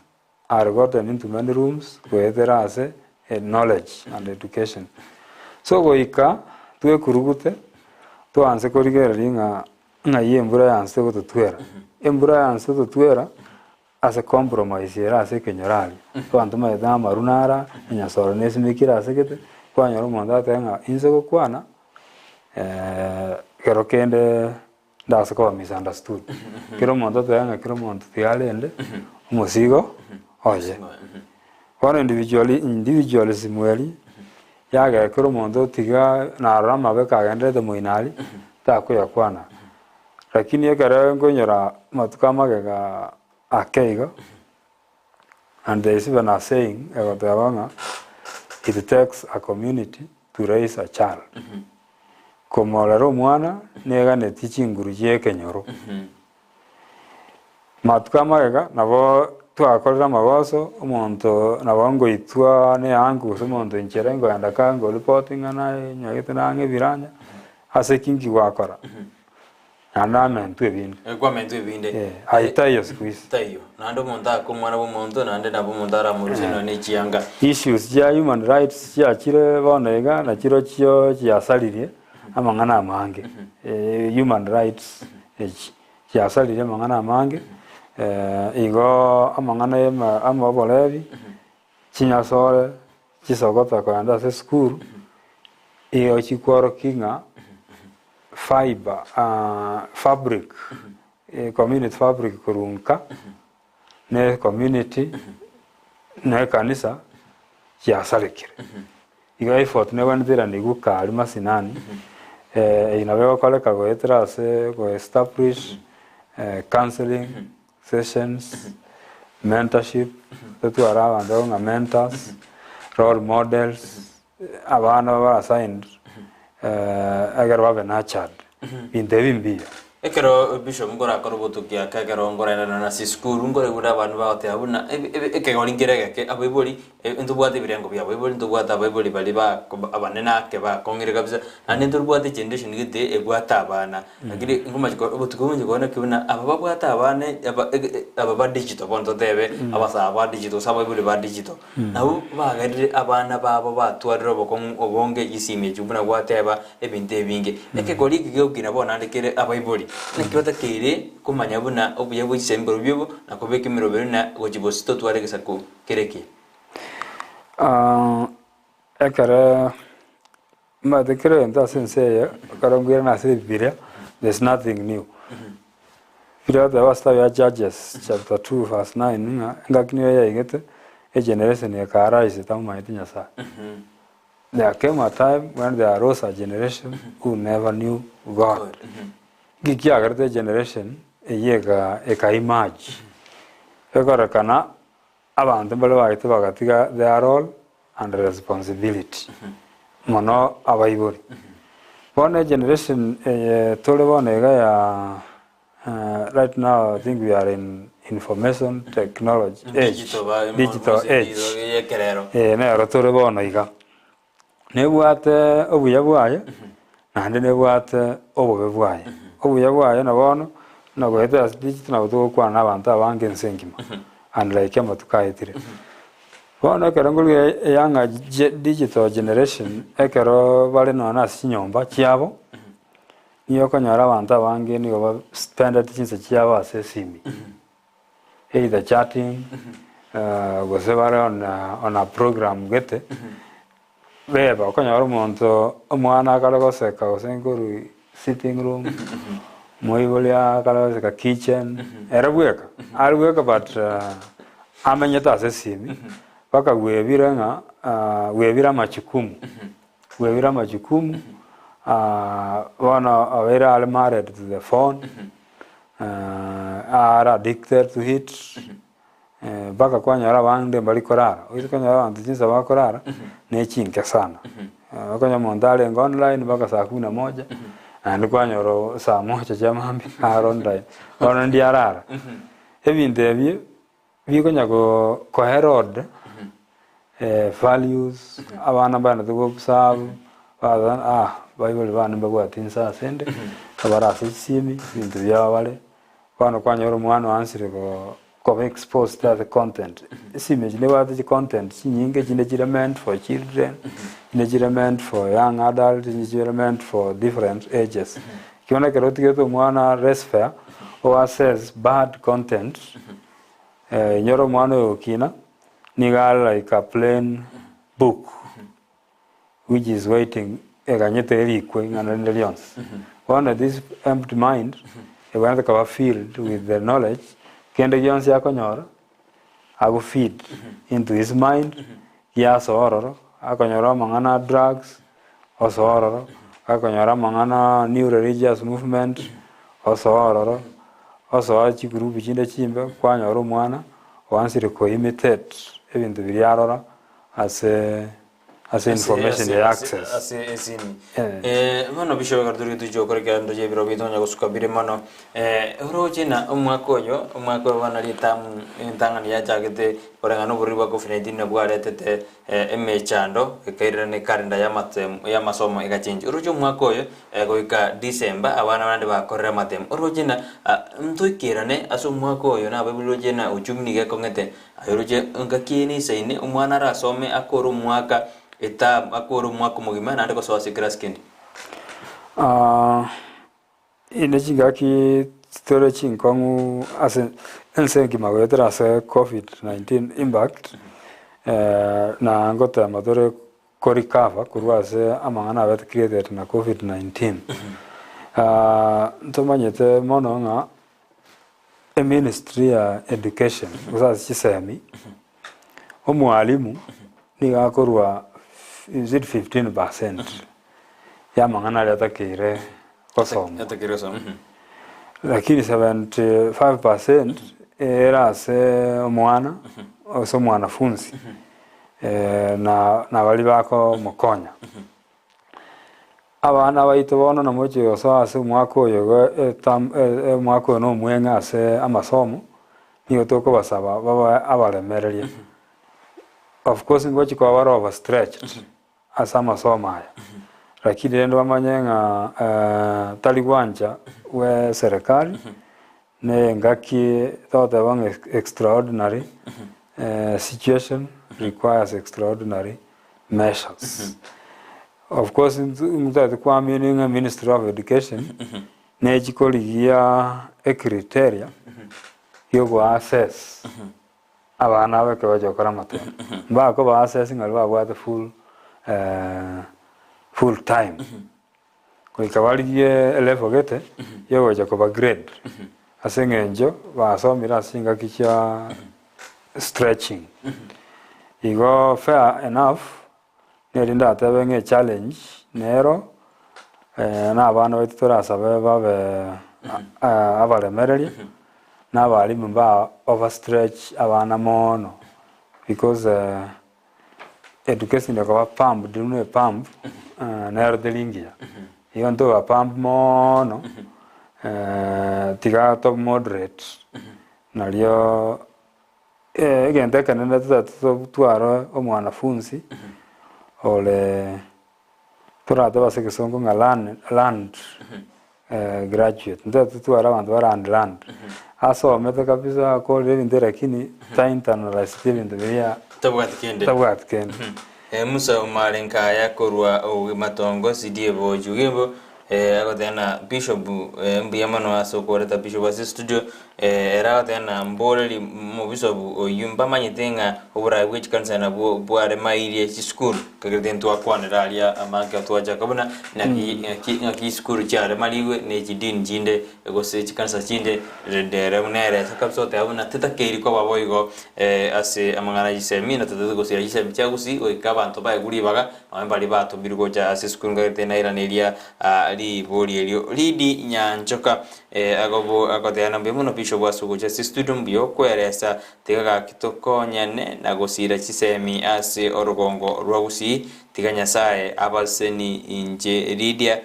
are gotten into many rooms goetera ase knowledge and education. So goika twekurugute twanse korigereria ng'a ng'ai embura yanse egototwera. Embura yanse gototwera Ase compromise ere ase ekenyoro aria, abanto bamaete ng'a amaru nara, enyasoro nesimekire ase gete, kwanyora omonto agoteba ng'a inse gokwana ekero kende ndase koba misunderstood. Kera omonto oteba ng'a kera omonto tiga arende omosigo oye. Bono individuali individualism eria, yagera kera omonto otiga narora amabe kagendererete moino aria, takoyakwana. Lakini ekero nkoinyora amatuko amagega ake iga, and there is even a saying egoteba ng'a it takes a community to raise a child. Komorera omwana neganetie chinguru chia ekenyoro. Amatuko amagega nabo twakorire amagoso, omonto nabo ngoitwa na eangu gose omonto inchera nkoenda ka nkoripoti ng'a naye nyagete nang'e ebiranya, ase ki nki gwakora? Naende namentwe ebinde. Eh, kwamentwe ebinde. Eh, aye taiyo siku hizi. Taiyo. Naende omonto ake omwana bw'omonto, naende nabo omonto aramorusie nonya ne chianga. Issues chia human rights chiachire bono iga, nachirochio chiasaririe amang'ana amange. Eh, human rights echi. Chiasaririe amang'ana amange, igo amang'ana y'ema ama oborebi, chinyasore, chisogota kogenda ase esukuru, igo chikworokia ng'a fibre fabric, community fabric korwa nka, na ecommunity, na ekanisa, chiasarekire. Igo effort nebwenerete eranigwe kare masinani, eyio nabo egokoreka goetera ase go establish counselling sessions, mentorship, totware abanto ng'a mentors, role models, abana babe assigned ekero babe nurtured, binto ebi mbiya. Ekero bishop nkorakore obotuki ake ekero nkoraenda nonya ase esukuru nkoraigure abanto bagoteba buna ekegori nkere egeke abaibori ntobwate ebirengo bia abaibori ntobwate abaibori baria ba abanene ake bakong'ire kabisa naende ntorobwate egeneration gete ebwate abana lakini nkomache obotuko obominche korora naki buna aba babwate abana aba aba ba digital bono totebe abasae ba digital gose abaibori ba digital Nabwo bagerire abana babo batwarire obokong'u obonge chisimi echio buna gwateba ebinto ebinge. Ekegori eke gegokina bono naende kere abaibori, naki batakeire komanya buna obuya bwe chisemi mborobio obo na kobeka emeroberi na gochia bosio totware egesaku kere ekiya. Ekero omanyete kera egento ase ense eye, ekero nkoirana ase ebibiria, there's nothing new. Biria egoteba ase etabu ya Judges chapter 2 verse 9 ng'a engaki nigo yaigete egeneration eka arise etamomanyeti Nyasaye. There came a time when there arose a generation who never knew God. Nki kiagerete egeneration eyio eka eka emerge? Ekorekana Abanto mbare bagete bagatiga their role and responsibility, mono abaibori. Bono egeneration eye tore bono iga ya right now I think we are in information technology age, Digital ba- digital age, yekerero. eh nero tore bono iga. Nebwate obuya bwaye, naende nebwate obobe bwaye. Obuya bwaye na bono, buna goetera ase digital nabo togokwana na abanto abange ense engima, unlike amatuko aetire. Bono ekero nkorigia eyanga digital generation, ekero bare nonya na ase chinyomba chiabo, nigo okonyora abanto abange nigo ba spendete chinsa chiabo ase esimi. Either chatting, gose bare on a on a program gete, beba okonyora omonto omwana akare goseka gose nkorwa sitting room, moibori akare goseka kitchen, ere bweka, are bweka but amenyete ase esimi, mpaka bwebire ng'a bwebire amachukumu. Bwebire amajukumu, bono obeire are married to the phone, are addicted to it, mpaka kwanyora abande mbari korara. Oise konyora abanto chinsa bakorara, ne chinke sana. Okonyora omonto arenge online mpaka saa kumi na moja, naende kwanyora saa moja chia mambia are online, bono ndi arara. Ebinto ebi Bikonya ko erode values, abana mbagenderete go observe, baza ah baibori bane mbabwati inse ase ende, bare ase chisimi, ebinto biabo bare, bono kwanyora omwana oansire ko koba exposed ase content. Esimi echi nebwate chicontent chinyinge chinde chire meant for children, chinde chire meant for young adult, chinde chire meant for different ages. Ekiagera ekero otigete omwana laissez-faire, o access bad content, Inyora omwana oyo gokina, nigo are like a plain book which is waiting eganyete erikwe ing'ana rinde rionsi. Bono this empty mind ebwenerete koba filled with the knowledge, kende gionsi akonyora ago feed into his mind giasoa ororo, akonyora amang'ana a drugs osoa ororo, akonyora amang'ana a new religious movement osoa ororo, osoa chigroup chinde chimbe kwanyora omwana oansire ko imitate ebinto biria arora ase ase information ya access. Ase esimi. Bono bishop ekero tori gotuchia gokora ekerando chia ebirobio tonya gosuka bire mono, oroche na omwaka oyo, omwaka oyo bono ritamu entang'ani yachagete koreng'ana na oboriri bwa covid 19 bwaretete Emechando ekairerana ekalenda y'amatemo y'amasomo egachenchwa. Oroche omwaka oyo goika December abana bande bakorire amatemo. Oroche na ntoikerane ase omwaka oyo nabaibori roche na uchumi nigo ekong'ete. Aye oroche engaki eye neisaine omwana arasome akore omwaka eterm akore omwaka omogima naende gosoa ase ekerasi kende. Inde chingaki tore chinkong'u ase ense engima goetera ase covid 19 impact, na ngotema tore ko recover korwa ase amang'ana abete created na covid 19. Ntomanyete mono ng'a eministry ya education gose ase chisemi, omwalimu nigo akorwa is it 15% ya amang'ana aria atakeire gosomwa. Atakeire gosoma, mhm. Lakini 75% ere ase omwana ase omwanafunzi na na baria bakomokonya. Abana baito bono namochie gosoa ase omwaka oyo iga eterm omwaka oyo na omweng'e ase amasomo, nigo tokobasaba babe abaremereria. Of course ngochia koba bare overstretched ase amasomo aya, lakini rende bamanye ng'a tari gwancha bwe serikali, na engaki togoteba ng'a extraordinary situation requires extraordinary measures. Of course ntotagete koamini ng'a ministry of education nechi korigia ecriteria yogo assess abana aba ekero bagochia gokora amatemo. Mbakoba assess ng'a baria babwate full full time. Goika barigie elevel gete yogocha koba grade ase eng'encho basomire ase chingaki chia stretching. Igo fair enough neri ndatebe ng'a echallenge nero na abana baito torasabe babe abaremereria na abalimu mba overstretch abana mono because Education ekoba pumped buna epump nero teri ngiya. Igo ntoba pump moono tiga to moderate nario egento ekenene totware omwanafunzi ore toratebe ase egesongo ng'a learn learned graduate, ntotebe totware abanto bare unlearned, asomete kabisa akorire ebinto lakini ta internalizeti ebinto biria Tabwati kende. tabwati kende. Musa omare nkaya korwa matongo sidie bochu gembo. Eh, agoteba na bishop eh, mbuya mono ase okoreta bishop ase studio eh, ere agoteba na mboreri mobishop oyio mbamanyete ng'a oborai bwe chikanisa nabwo bwaremairie chisukuru kagerete ntwakwanera aria amange twachaka buna naki ng'aki ng'aki chisukuru chiaremarigwe ne chidini chinde gose chikanisa chinde rende ere buna ere ase kabisa oteba buna tetakeiri koba boigo eh, ase amang'ana ya chisemi na totagete gosira chisemi chia gusii goika abanto baegwe ribaga Nonya mbaria batomirwe gocha ase esukuru ngagete nairaneria ribori erio. Lidi Nyanchoka agobo agoteba mbuya mono Bishop ase ogocha ase estudio mbuya okweresa tiga gaki tokonyane na gosira chisemi ase orogongo rwa Gusii tiga Nyasaye abaseni inche Lydia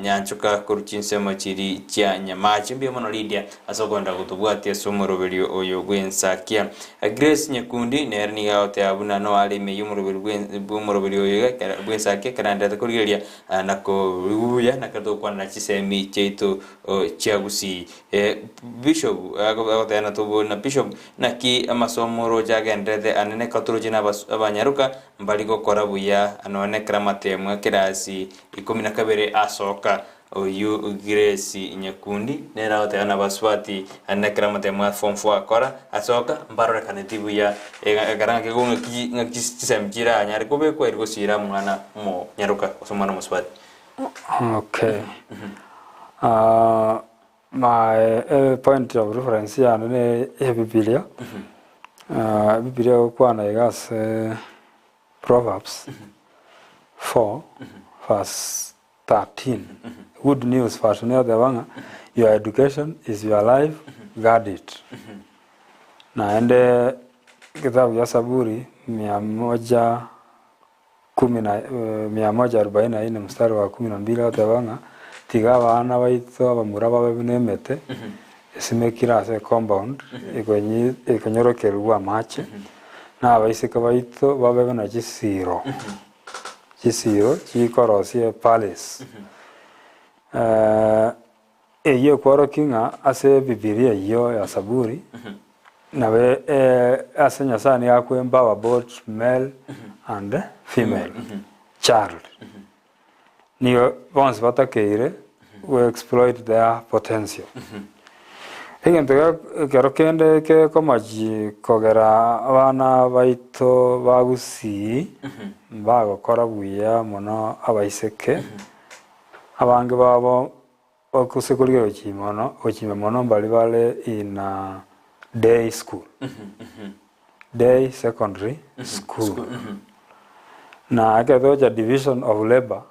Nyanchoka korwa chinsemo chiri chia Nyamache. Mbuya mono Lydia ase okoenda gotobwatia ase omoroberio oyo bw'ensakia. Grace Nyekundi nere nigo agoteba buna noe are ime y'omoroberio bw'omoroberio oyo iga ekero bw'ensakia ekero aenderete korigereria na korigwa buya na ekero togokwanera chisemi chiaito chia Gusii. Bishop agoteba na tobori na Bishop naki amasomo oroche agenderete anene ekero toroche na abanyaroka mbari gokora buya nonya ekero amatemo ekerasi ikomi na kabere asoka. Oyio Grace Nyakundi nere agoteba nabasubati naende ekero amatemo a form four akora asoka mbarorekaneti buya ekero ng'aki ng'aki ng'aki chisemi chiranyare kobekwa eri gosira omwana omonyaroka gose omwana omosubati. Okay. My point of reference yane ne ebibilia, ebibilia egokwana iga ase Proverbs 4 verse 13 Good news version egoteba ng'a your education is your life, guard it. Naende egetabu gia Saburi mia moja kumi na mia moja arobaini na nne mstari wa kumi na mbili egoteba ng'a tiga abana baito abamura babe buna emete esimekire ase ecompound ekonyi ekonyorokerigwa amache, na abaiseke baito babe buna chisiiro. Chisiiro chikorosia epalace. Eyio ekworokia ng'a ase Ebibilia eyio ya Saburi, nabo ase Nyasaye nigo akwa empower both male and female child. Nigo bonsi batakeire go exploit their potential. Egento ekero kende gekomachi kogera abana baito ba Gusii mbagokora buya mono abaiseke, abange babo gose korigereria gochia mono gochia ime mono mbari bare in a day school, day secondary school. Na ekero togocha division of labour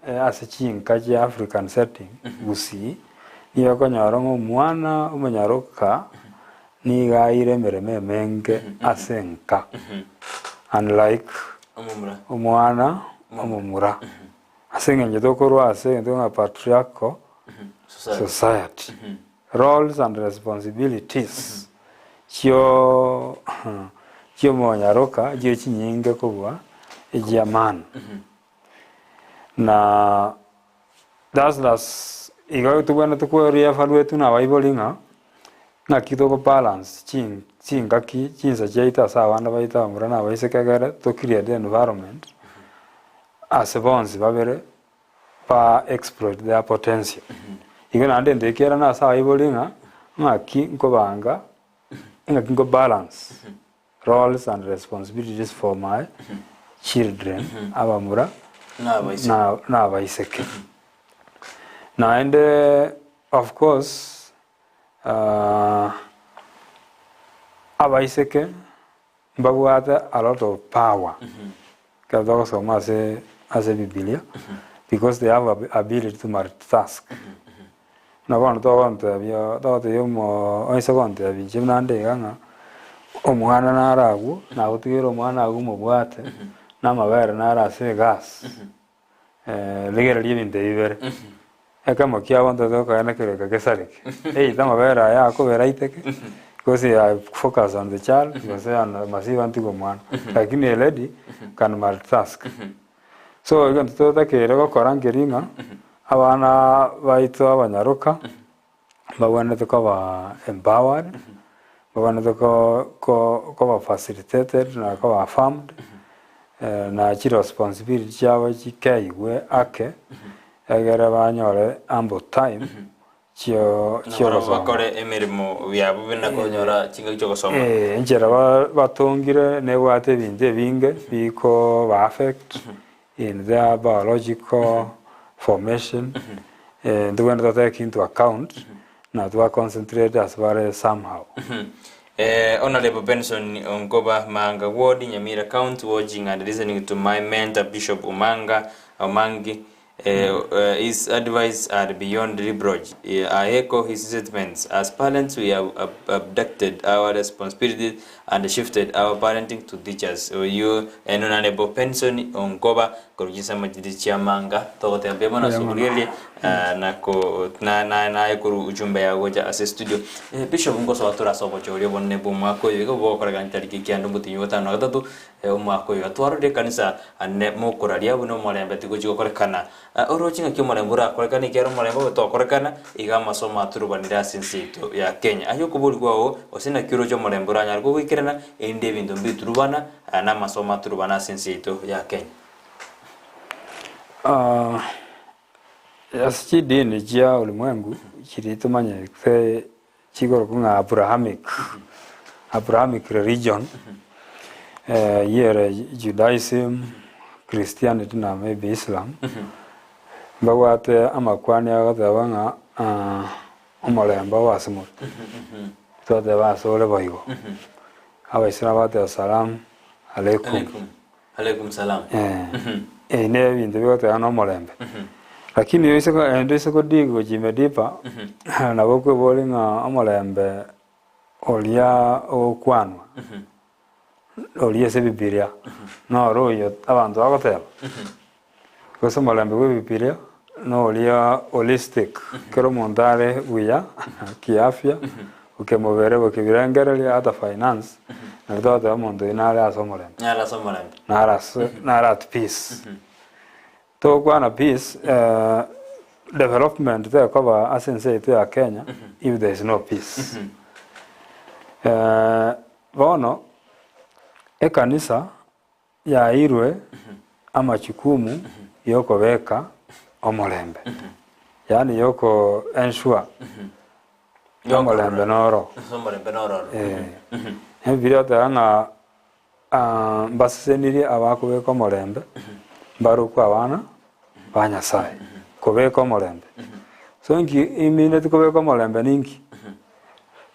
ase chinka chia African setting Gusii, nigo okonyora ng'a omwana omonyaroka nigo aire emeremo emenge ase enka unlike omwana omomura. Ase eng'encho tokorwa ase egento ng'a patriarchal society, roles and responsibilities chio chiomonyaroka chire chinyinge kobua echia man. Na that's thus igo tobwenerete koevaluate na abaibori ng'a ng'aki togo balance chin chingaki chinsa chiaito ase abana baito abamura na abaiseke egere to create environment ase bonsi babere ba exploit their potential. Igo naende ento ekerana ase abaibori ng'a ng'aki nkobanga, ng'aki nko balance roles and responsibilities for my children abamura na na abaiseke. Naende of course abaiseke Mbabwate a lot of power ekero togosoma ase ase ebibilia because they have ability to multitask. Buna bono togontebia togotebia omo oise gontebia inche buna nde iga ng'a omwana naro agwo nagotigeire omwana agwo omobwate na amabere naro ase egasi. Rigereria ebinto ebi bibere, ekemo kiabo ntobwate gokogenda kereka gesareke, either amabere aya akobera aiteke, gose I focus on the child, gose on masiba ntige omwana, lakini a lady can multitask. So egento totakeire gokora nkeri ng'a, abana baito abanyaroka, mbabwenerete koba empowered, mbabwenerete ko ko koba facilitated na koba affirmed, na chiresponsibility chiabo chikeigwe ake. egere banyore ample time chio Na barabwo chiogosoma. bakore emeremo yabo buna konyora chingaki chi'ogosoma. Eh, enchera ba- batongire nebwate ebinto ebinge bikoba affect in their biological formation, eh, ntobwenerete to take into account na twa concentrate ase bare somehow. Eh, Honorable Benson Onkoba Manga Ward, Nyamira County, watching and listening to my mentor Bishop Omanga Omangi. Eh, eh, his advice are beyond reproach. Eh, I echo his statements. As parents, we have ab- abducted our responsibilities and shifted our parenting to teachers. So you and Honorable Benson Onkoba korugisa majidi chia Manga togotembea mono ase obogeria ah, na ko na na naye koru ujumbe yago gocha ase studio. Eh, Bishop ngosoa tore ase obochori obonene bwa omwaka oyo iga bogokorekana chitariki kianda omotienyi wa gatano na gatato eh, omwaka oyo. Twarorire ekanisa ane mokoraria buna omorembe tigochi gokorekana. Ah, oroche ng'aki omorembe orakorekane ekiagera omorembe obe tokorekana iga amasomo aturubanire ase ense yaito ya Kenya. Aye okobori kwao gose naki oroche omorembe oranyare kogoikerana erinde ebinto mbiturubana ah, na amasomo aturubana ase ense yaito ya Kenya. Ase chidini chia ulimwengu chiria tomanyete chikorokwa ng'a Abrahamic, Abrahamic religion, eyio ere Judaism, Christianity na maybe Islam, mbabwate amakwani agoteba ng'a omorembe obe ase more, twateba ase ore boigo. Abaisilamu bagoteba salaam alaikum. Alaikum. Alaikum salam. Eh, ebi ne ebinto bigoteba na omorembe. Lakini oise ko- ende oise kodiga gochia deeper, nabo okweboria ng'a omorembe oria ogokwanwa, oria ase ebibiria, noro oyo abanto bagoteba. Gose omorembe bwa ebibiria, noria holistic, kera omonto are buya kiafya, okemobere, bokebirengererio ata finance, nabo togoteba omonto oyio nare ase omorembe. Nare ase omorembe. Nare ase nare at peace. Togokwana peace, development tekoba ase ense yaito ya Kenya if there is no peace. Bono, ekanisa Yaeirwe amachukumu y'okobeka omorembe, yaani y'oko ensure omorembe noro. Omorembe nororo. Eh. Ebibilia egoteba ng'a ah, mbasesenirie abakobeka omorembe, mbarokwe abana ba Nyasaye. Kobeka omorembe. So inki imineti kobeka omorembe ninki?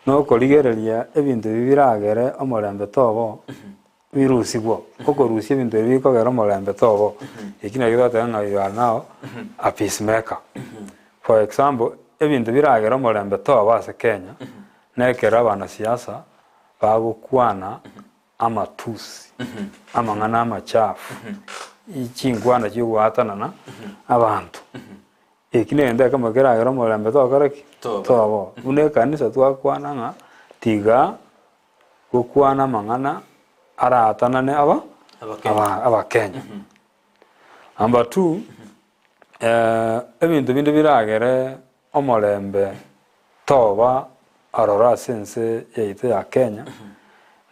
Nokorigereria ebinto ebi biragere omorembe tobo. Birusigwo, okorusia ebinto ebi bikogera omorembe tobo, eki nakio togoteba ng'a you are now a peacemaker. For example, ebinto biragere omorembe tobo ase Kenya, na ekero abanasiasa bagokwana amatusi, amang'ana amachafu, chinkwana chiogoatanana abanto. Eki negento ekemo keragere omorembe tokore ki? Tobo. Tobo. Buna ekanisa twakwana ng'a tiga gokwana amang'ana aratanane aba Abakenya. aba abakenya. Number two, ebinto binde biragere omorembe toba aroro ase ense yaito ya Kenya,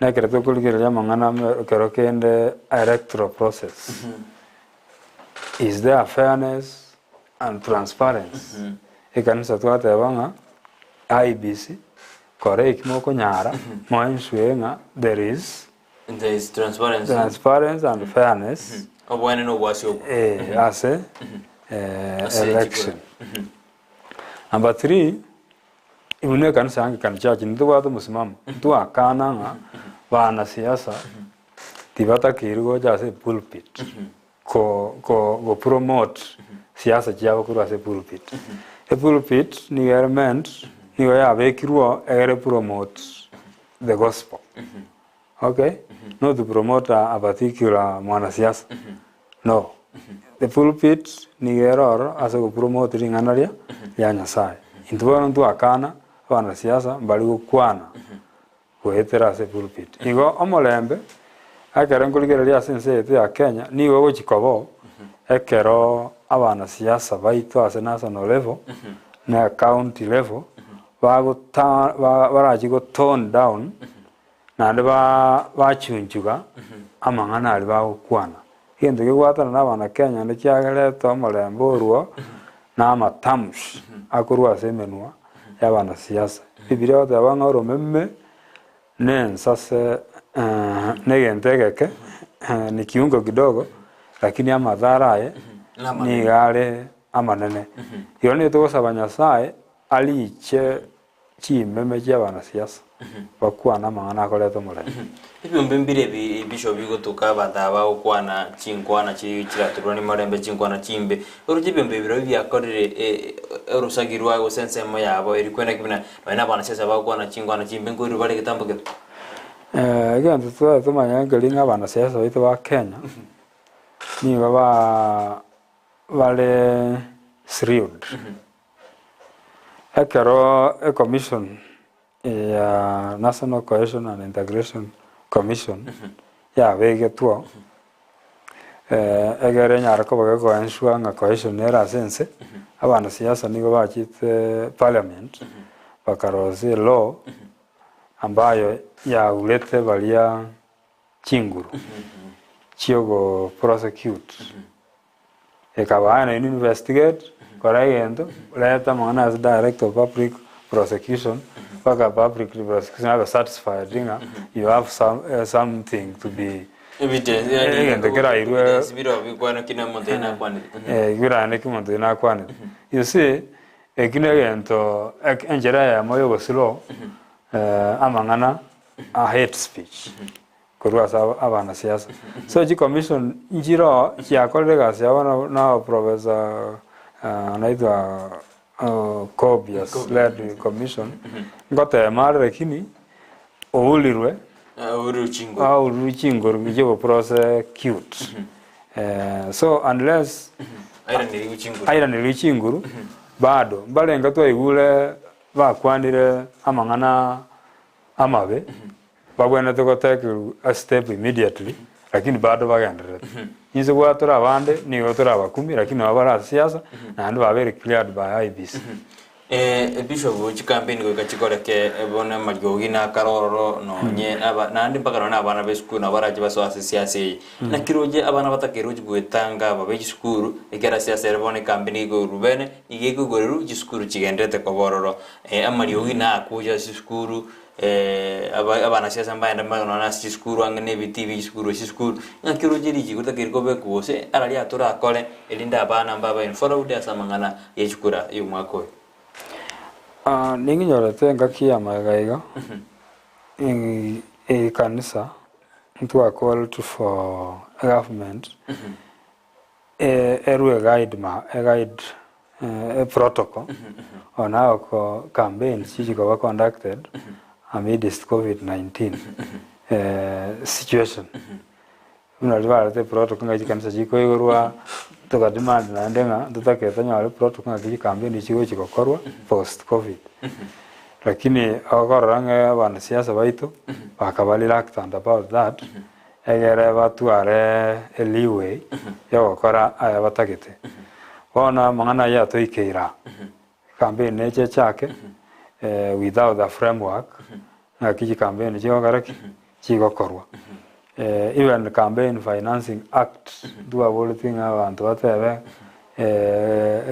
na ekero tokorigereria amang'ana ame ekero kende electoral process, is there fairness and transparency? Ekanisa twateba ng'a IEBC Kora eki mokonyara, moensure ng'a there is There is transparency. transparency and fairness Obwane na obwasi obwo. eh, ase eh, Ase election. Number three, buna ekanisa ya Anglican Church ntobwate omosimamo, ntwakana ng'a banasiasa tibatakeirwe gocha ase epulpit ko ko gopromote siasa chiabo korwa ase epulpit. Epulpit nigo ere meant nigo yabekirwe oo egere epromote the gospel, okay, not to promote a particular mwanasiasa, no. The pulpit nigo ere ororo ase gopromote ring'ana ria ria Nyasaye. Intwe bono ntwakana abanasiasa mbari gokwana goetera ase pulpit. Igo omorembe, ekero nkorigereria ase ense yaito ya Kenya, nigo ogochia koba oo ekero abanasiasa baito ase national level na county level bagota ba barachie go tone down naende ba bachunchuga amang'ana aria bagokwana. Egento kegwatana na abanakenya naende kiagerete omorembe orwo. na amatamshi akorwa ase emenwa y'abanasiasa. Bibilia egoteba ng'a oromeme nensase negento egeke, ni kiungo kidogo, lakini amadhara aye nigo are amanene. Igo nigo togosaba Nyasaye ariche chimeme chi'abanasiasa bakwane amang'ana akoreta omorembe. Ebiombe mbire ebi ebisho bigotuka abanto aba bagokwana chinkwana chi chiratururanie morembe chinkwana chimbe. Oroche ebiombe ebi birobio biakorire orosagi rwaye gose ensemo yabo eri kwene ki buna nonye na abanasiasa bagokwana chinkwana chimbe nkoirwa bare egetambo kebe. Egento totari tomanye nkeri ng'a abanasiasa baito ba Kenya, nigo ba bare shrewd. Ekero ecommission ya National Cohesion and Integration Commission yabegetwe egere enyare koba gekoensure ng'a cohesion nere ase ense, abanasiasa nigo bachete parliament bakarosia elaw ambayo yaurete baria chinguru chiogo prosecute. Ekaba naende investigate, kora egento, reta amang'ana ase director of public prosecution, mpaka public prosecution abe satisfied ng'a you have some something to be Evidence, yani egento kerairwe evidence biro bikwana ki na omonto oyio nakwanete. birane ki omonto oyio nakwanete. You see, eki na egento ek enchera eyemo ya ogoslow amang'ana a hate speech. Korwa ase abanasiasa. So chicommission nchiroo chiakorire egasi yabo na na professor anaitwa Kobias led commission ngotema are lakini ourirwe Ourirwe chinguru. ourirwe chinguru chio prosecute so unless Airaneriwe chinguru. airaneriwe chinguru bado mbarenge twaigure bakwanire amang'ana amabe Babwenerete go take a step immediately lakini bado bagendererete. Inse gwatora abande nigo tore abakumi lakini nabo bare ase siasa naende babeire cleared by IEBC. Bishop chikampeni goika chikoreke bono amariogi na akare ororo nonye aba naende mpaka nonye na abana ba esukuru nabo barache basoe ase esiasa eye. Naki roche abana batakeirwe gochi goetanga aba ba chisukuru ekiagera siasa ere bono ekampeni iga ekoigorwa bene iga ekoigorerwa chisukuru chigendererete koba ororo. Amariogi nakocha ase chisukuru Abanasiasa mbaende mbaye nonya ase chisukuru ang'e na ebitii bie chisukuru ase chisukuru, ng'aki oroche richiko ritakeri kobekwa gose araria torakore erinde abana mbabe informed ase amang'ana ye chikura ya omwaka oyo. Ninginyorete engaki ya magega iga, ekanisa ntwa called for government. Erwe eguide ma eguide eprotocol on how ko campaigns chichikoba conducted amidst covid 19 situation. Buna riria barete eprotocol ng'a chikanisa chikoigorwa toka demand naende ng'a ntotake tonyore protocol ng'aki chicampaign chigochi gokorwa post covid. Lakini okorora ng'a abanasiasa baito bakaba reluctant about that. Egere batware eleeway yogokora aya batagete. Bono amang'ana ayio atoikeire aa, campaign neche echake without a framework ng'aki chicampaign chigokora ki? Chigokorwa. Even campaign financing act ntwaboretie ng'a abanto batebe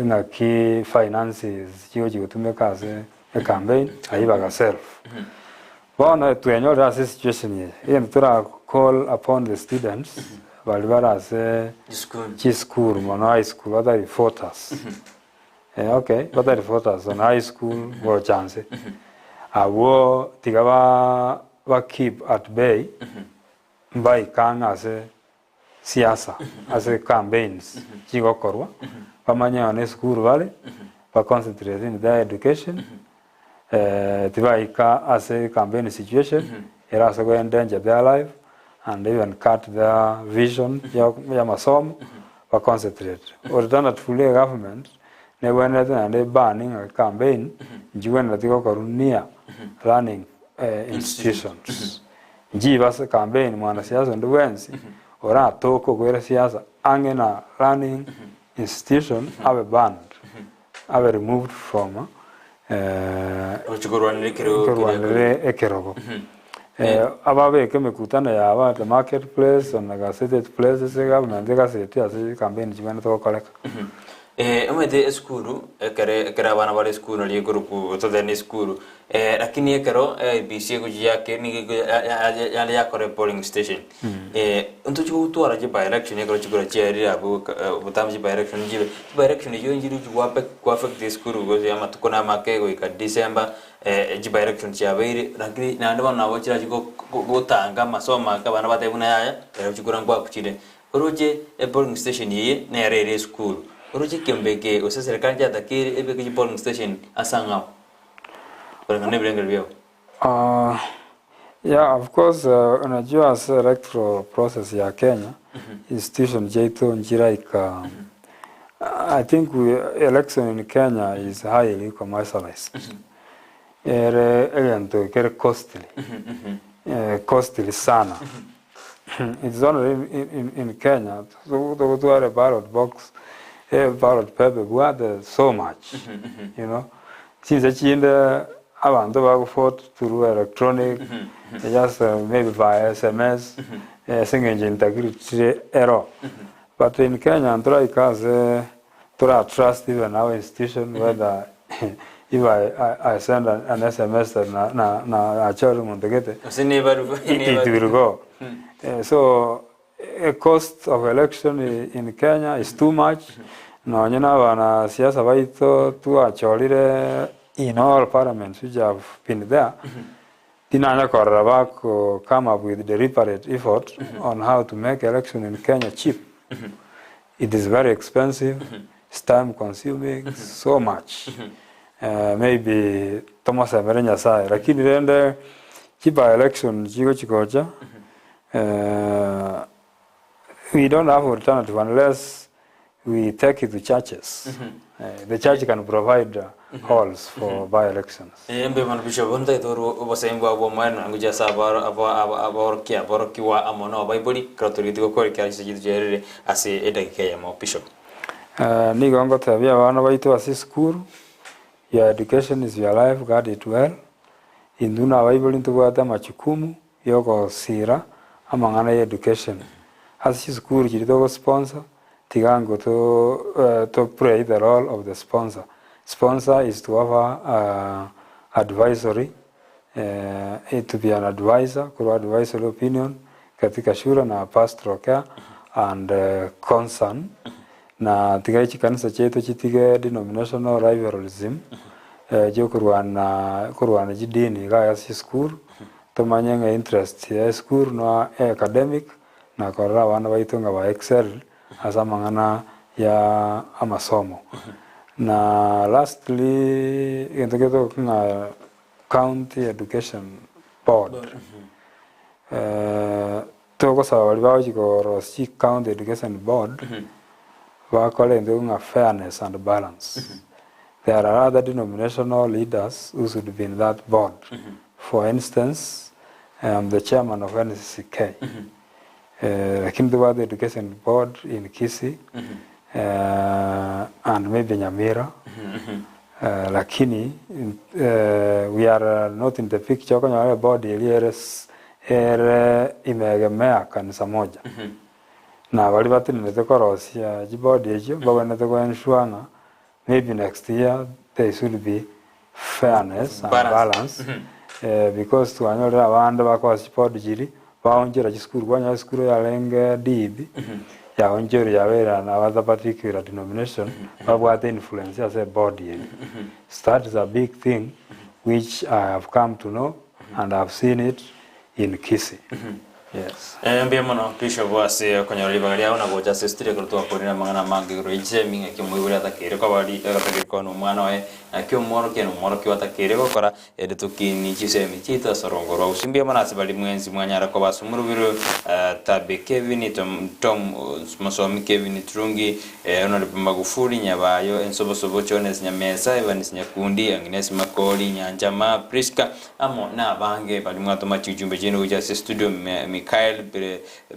ng'aki finances chigochi gotumeka ase ecampaign ayio bagaself. Bono twenyorire ase esituation eye, egento tora call upon the students baria bare ase chisukuru mono high school batari voters, okay batari voters on high school gocha nse, abwo tiga ba ba keep at bay mbaike ang'e ase siasa ase campaigns chigokorwa, bamanye nonya esukuru bare, ba concentrate in their education, tibaika ase campaign situation erase go endanger their life and even cut their vision ya amasomo, ba concentrate. Alternatively egovernment nebwenerete naende eban ng'a campaign nchigwenereti gokorwa near learning institutions. Nchibe ase campaign mwanasiasa onde bwensi oratoke okoira siasa ang'e na learning institution abe banned abe removed from Gochi korwanera ekerogo keria korwanera ekerogo. Ababeke emekutano yabo at the market place on gazetted places government egaseti ase campaign chibwenerete gokoreka. Omanyete esukuru ekere ekero abana bare esukuru nari ekorokwa totebe na esukuru, lakini ekero IEBC egochia yake nigo ego ya- ya- ya- yande yakora epolling station, ntochi gotwara chi by election ekero chikura chiaerire abwo botambe chi by election chibe, chi by election echio nchirochio goape goaffect esukuru gose amatuko na amake goika December, chi by election chiabeire, lakini naende bono nabo chirachi go- go- gotanga amasomo ake abana batebe buna yaya, ero chikura nkwakuchire. Oroche epolling station eye nere ere esukuru, oroche ekiombe eke gose eserekari nchiatakeire ebeke chipolling station ase ang'ao koreng'ana na ebirengererio biao. Ah, yeah, of course uh, unajua ase electoral process ya Kenya institution chiaito nchiraika I think we, election in Kenya is highly commercialized ere egento kere costly eh, costly sana It's only in, in, in Kenya togotwara ballot box eh, ballot paper bwate so much you know chinse chinde abanto bagovote through electronic just maybe by sms ase eng'encho integrity ero but in Kenya ntoraika ase tora trust even our institution whether if I, I, I send an, an sms that na, na, na achore omonto gete Gose nebaru it, it will go. So a cost of election in Kenya is too much. Nonye na abanasiasa baito twachorire in all parliaments which have been there tinanya korora bako come up with deliberate effort on how to make election in Kenya cheap. It is very expensive, it's time consuming, so much. Maybe tomosemere Nyasaye, lakini rende chi by election chigochi gocha we don't have alternative unless we take it to churches. The church can provide halls for by elections. Mbuya mono Bishop, bono ntagete orwe obosaini bwao bwa omoerio ngochia ase abaro aba aba aborokia aborokigwa amo na abaibori ekero torigetie gokora ekiagera chinsa chiaito chiaerire ase edagika eyemo Bishop. Nigo ngotebia abana baito ase esukuru, your education is your life, guard it well. Intwe buna abaibori ntobwate amachukumu yogosira amang'ana ya education. Ase chisukuru chiria togosponsor, tiga ngo to to play the role of the sponsor. Sponsor is to offer advisory, to be an advisor, korwa advisory opinion katika shule na pastoral care and concern. Na tiga chikanisa chiaito chitige denominational rivalrism chiokorwana korwana chidini iga ase chisukuru, tomanye ng'a interest ya esukuru na academic na korora abana baito ng'a ba excel ase amang'ana ya amasomo. Na lastly egento getoka ng'a county education board togosaba baria bagochia korosia county education board bakore egento ng'a fairness and balance. There are other denominational leaders who should be in that board. For instance, I am the chairman of NCCK. Lakini tobwate education board in Kisii and maybe Nyamira. Lakini we are not in the picture okonyora eboard eria ere ere imeegemea kanisa moja. Na baria batenenete korosia chiboard echio mbabwenerete ko ensure ng'a maybe next year there should be fairness and Balance. balance because twanyorire abande bakoa chiboard chiria baonchora chisukuru kwanyora esukuru yarenge DEB yaonchorwa yabeire na other particular denomination babwate influence ase eboard eria. So that is a big thing which I have come to know and I have seen it in Kisii. Yes. Mbuya mono Bishop ase okonyora ribaga riao na gocha ase studio ekero twakorire amang'ana amange igoro ye chisemi ng'aki omoibori atakeire koba ri agatakeire koba na omwana oye naki omworokia na omworokiwa atakeire gokora ere tokinie chisemi chiaito ase orongo rwa gusii. Mbuya mono ase baria mwensi mwanyara koba ase omorobio Tabe Kevin, Tom, Tom Mosomi Kevin Turungi, Honourable Magufuli, Nyabayo, Ensobosobo, Jones Nyamesa, Evans Nyakundi, Agnes Makori, Nyanchama, Prisca, Amo nabange baria mwatoma chichumbe chiaino gocha ase studio Mikhail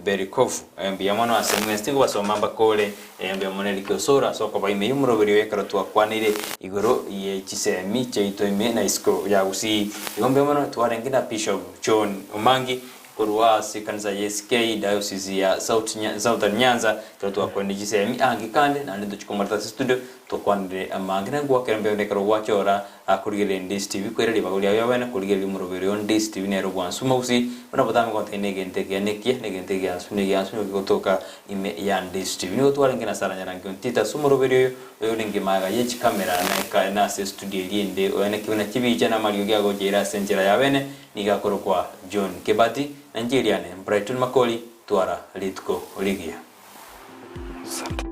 Berikov mbuya mono ase mwensi tingobasoma mbakore mbuya mono Eric Osoro ase okoba ime y'omoroberio ekero twakwanire igoro ye chisemi chiaito ime na isiko ya Gusii igo mbuya mono twarenge na Bishop John Omangi. Korwa ase ekanisa ya SK Diocese ya Southern Nyanza, ekero twakwanire chisemi ange kande naende ntochie komoreta ase studio tokwanere amange. Naende ngwakera mbuya mono ekero gwachora korigereria Ndisi TV koira ribaga riao riabene korigereria omoroberi oyo Ndisi TV nere obwansu mogusi buna botambe gontebia negento ekiya nekiya negento egiansu negiansu nigo kegotoka ime ya Ndisi TV. Nigo twarenge na Sarah Nyarangi Ontita ase omoroberi oyo oyorenge magega ye chikamera na ase estudio eria ende oyanekigwe buna chibicha na amariogi agocha ase enchera yabene Nigo akorokwa John Kebati, na inche eriane Brighton Makori, twara rituko rigiya. Asante.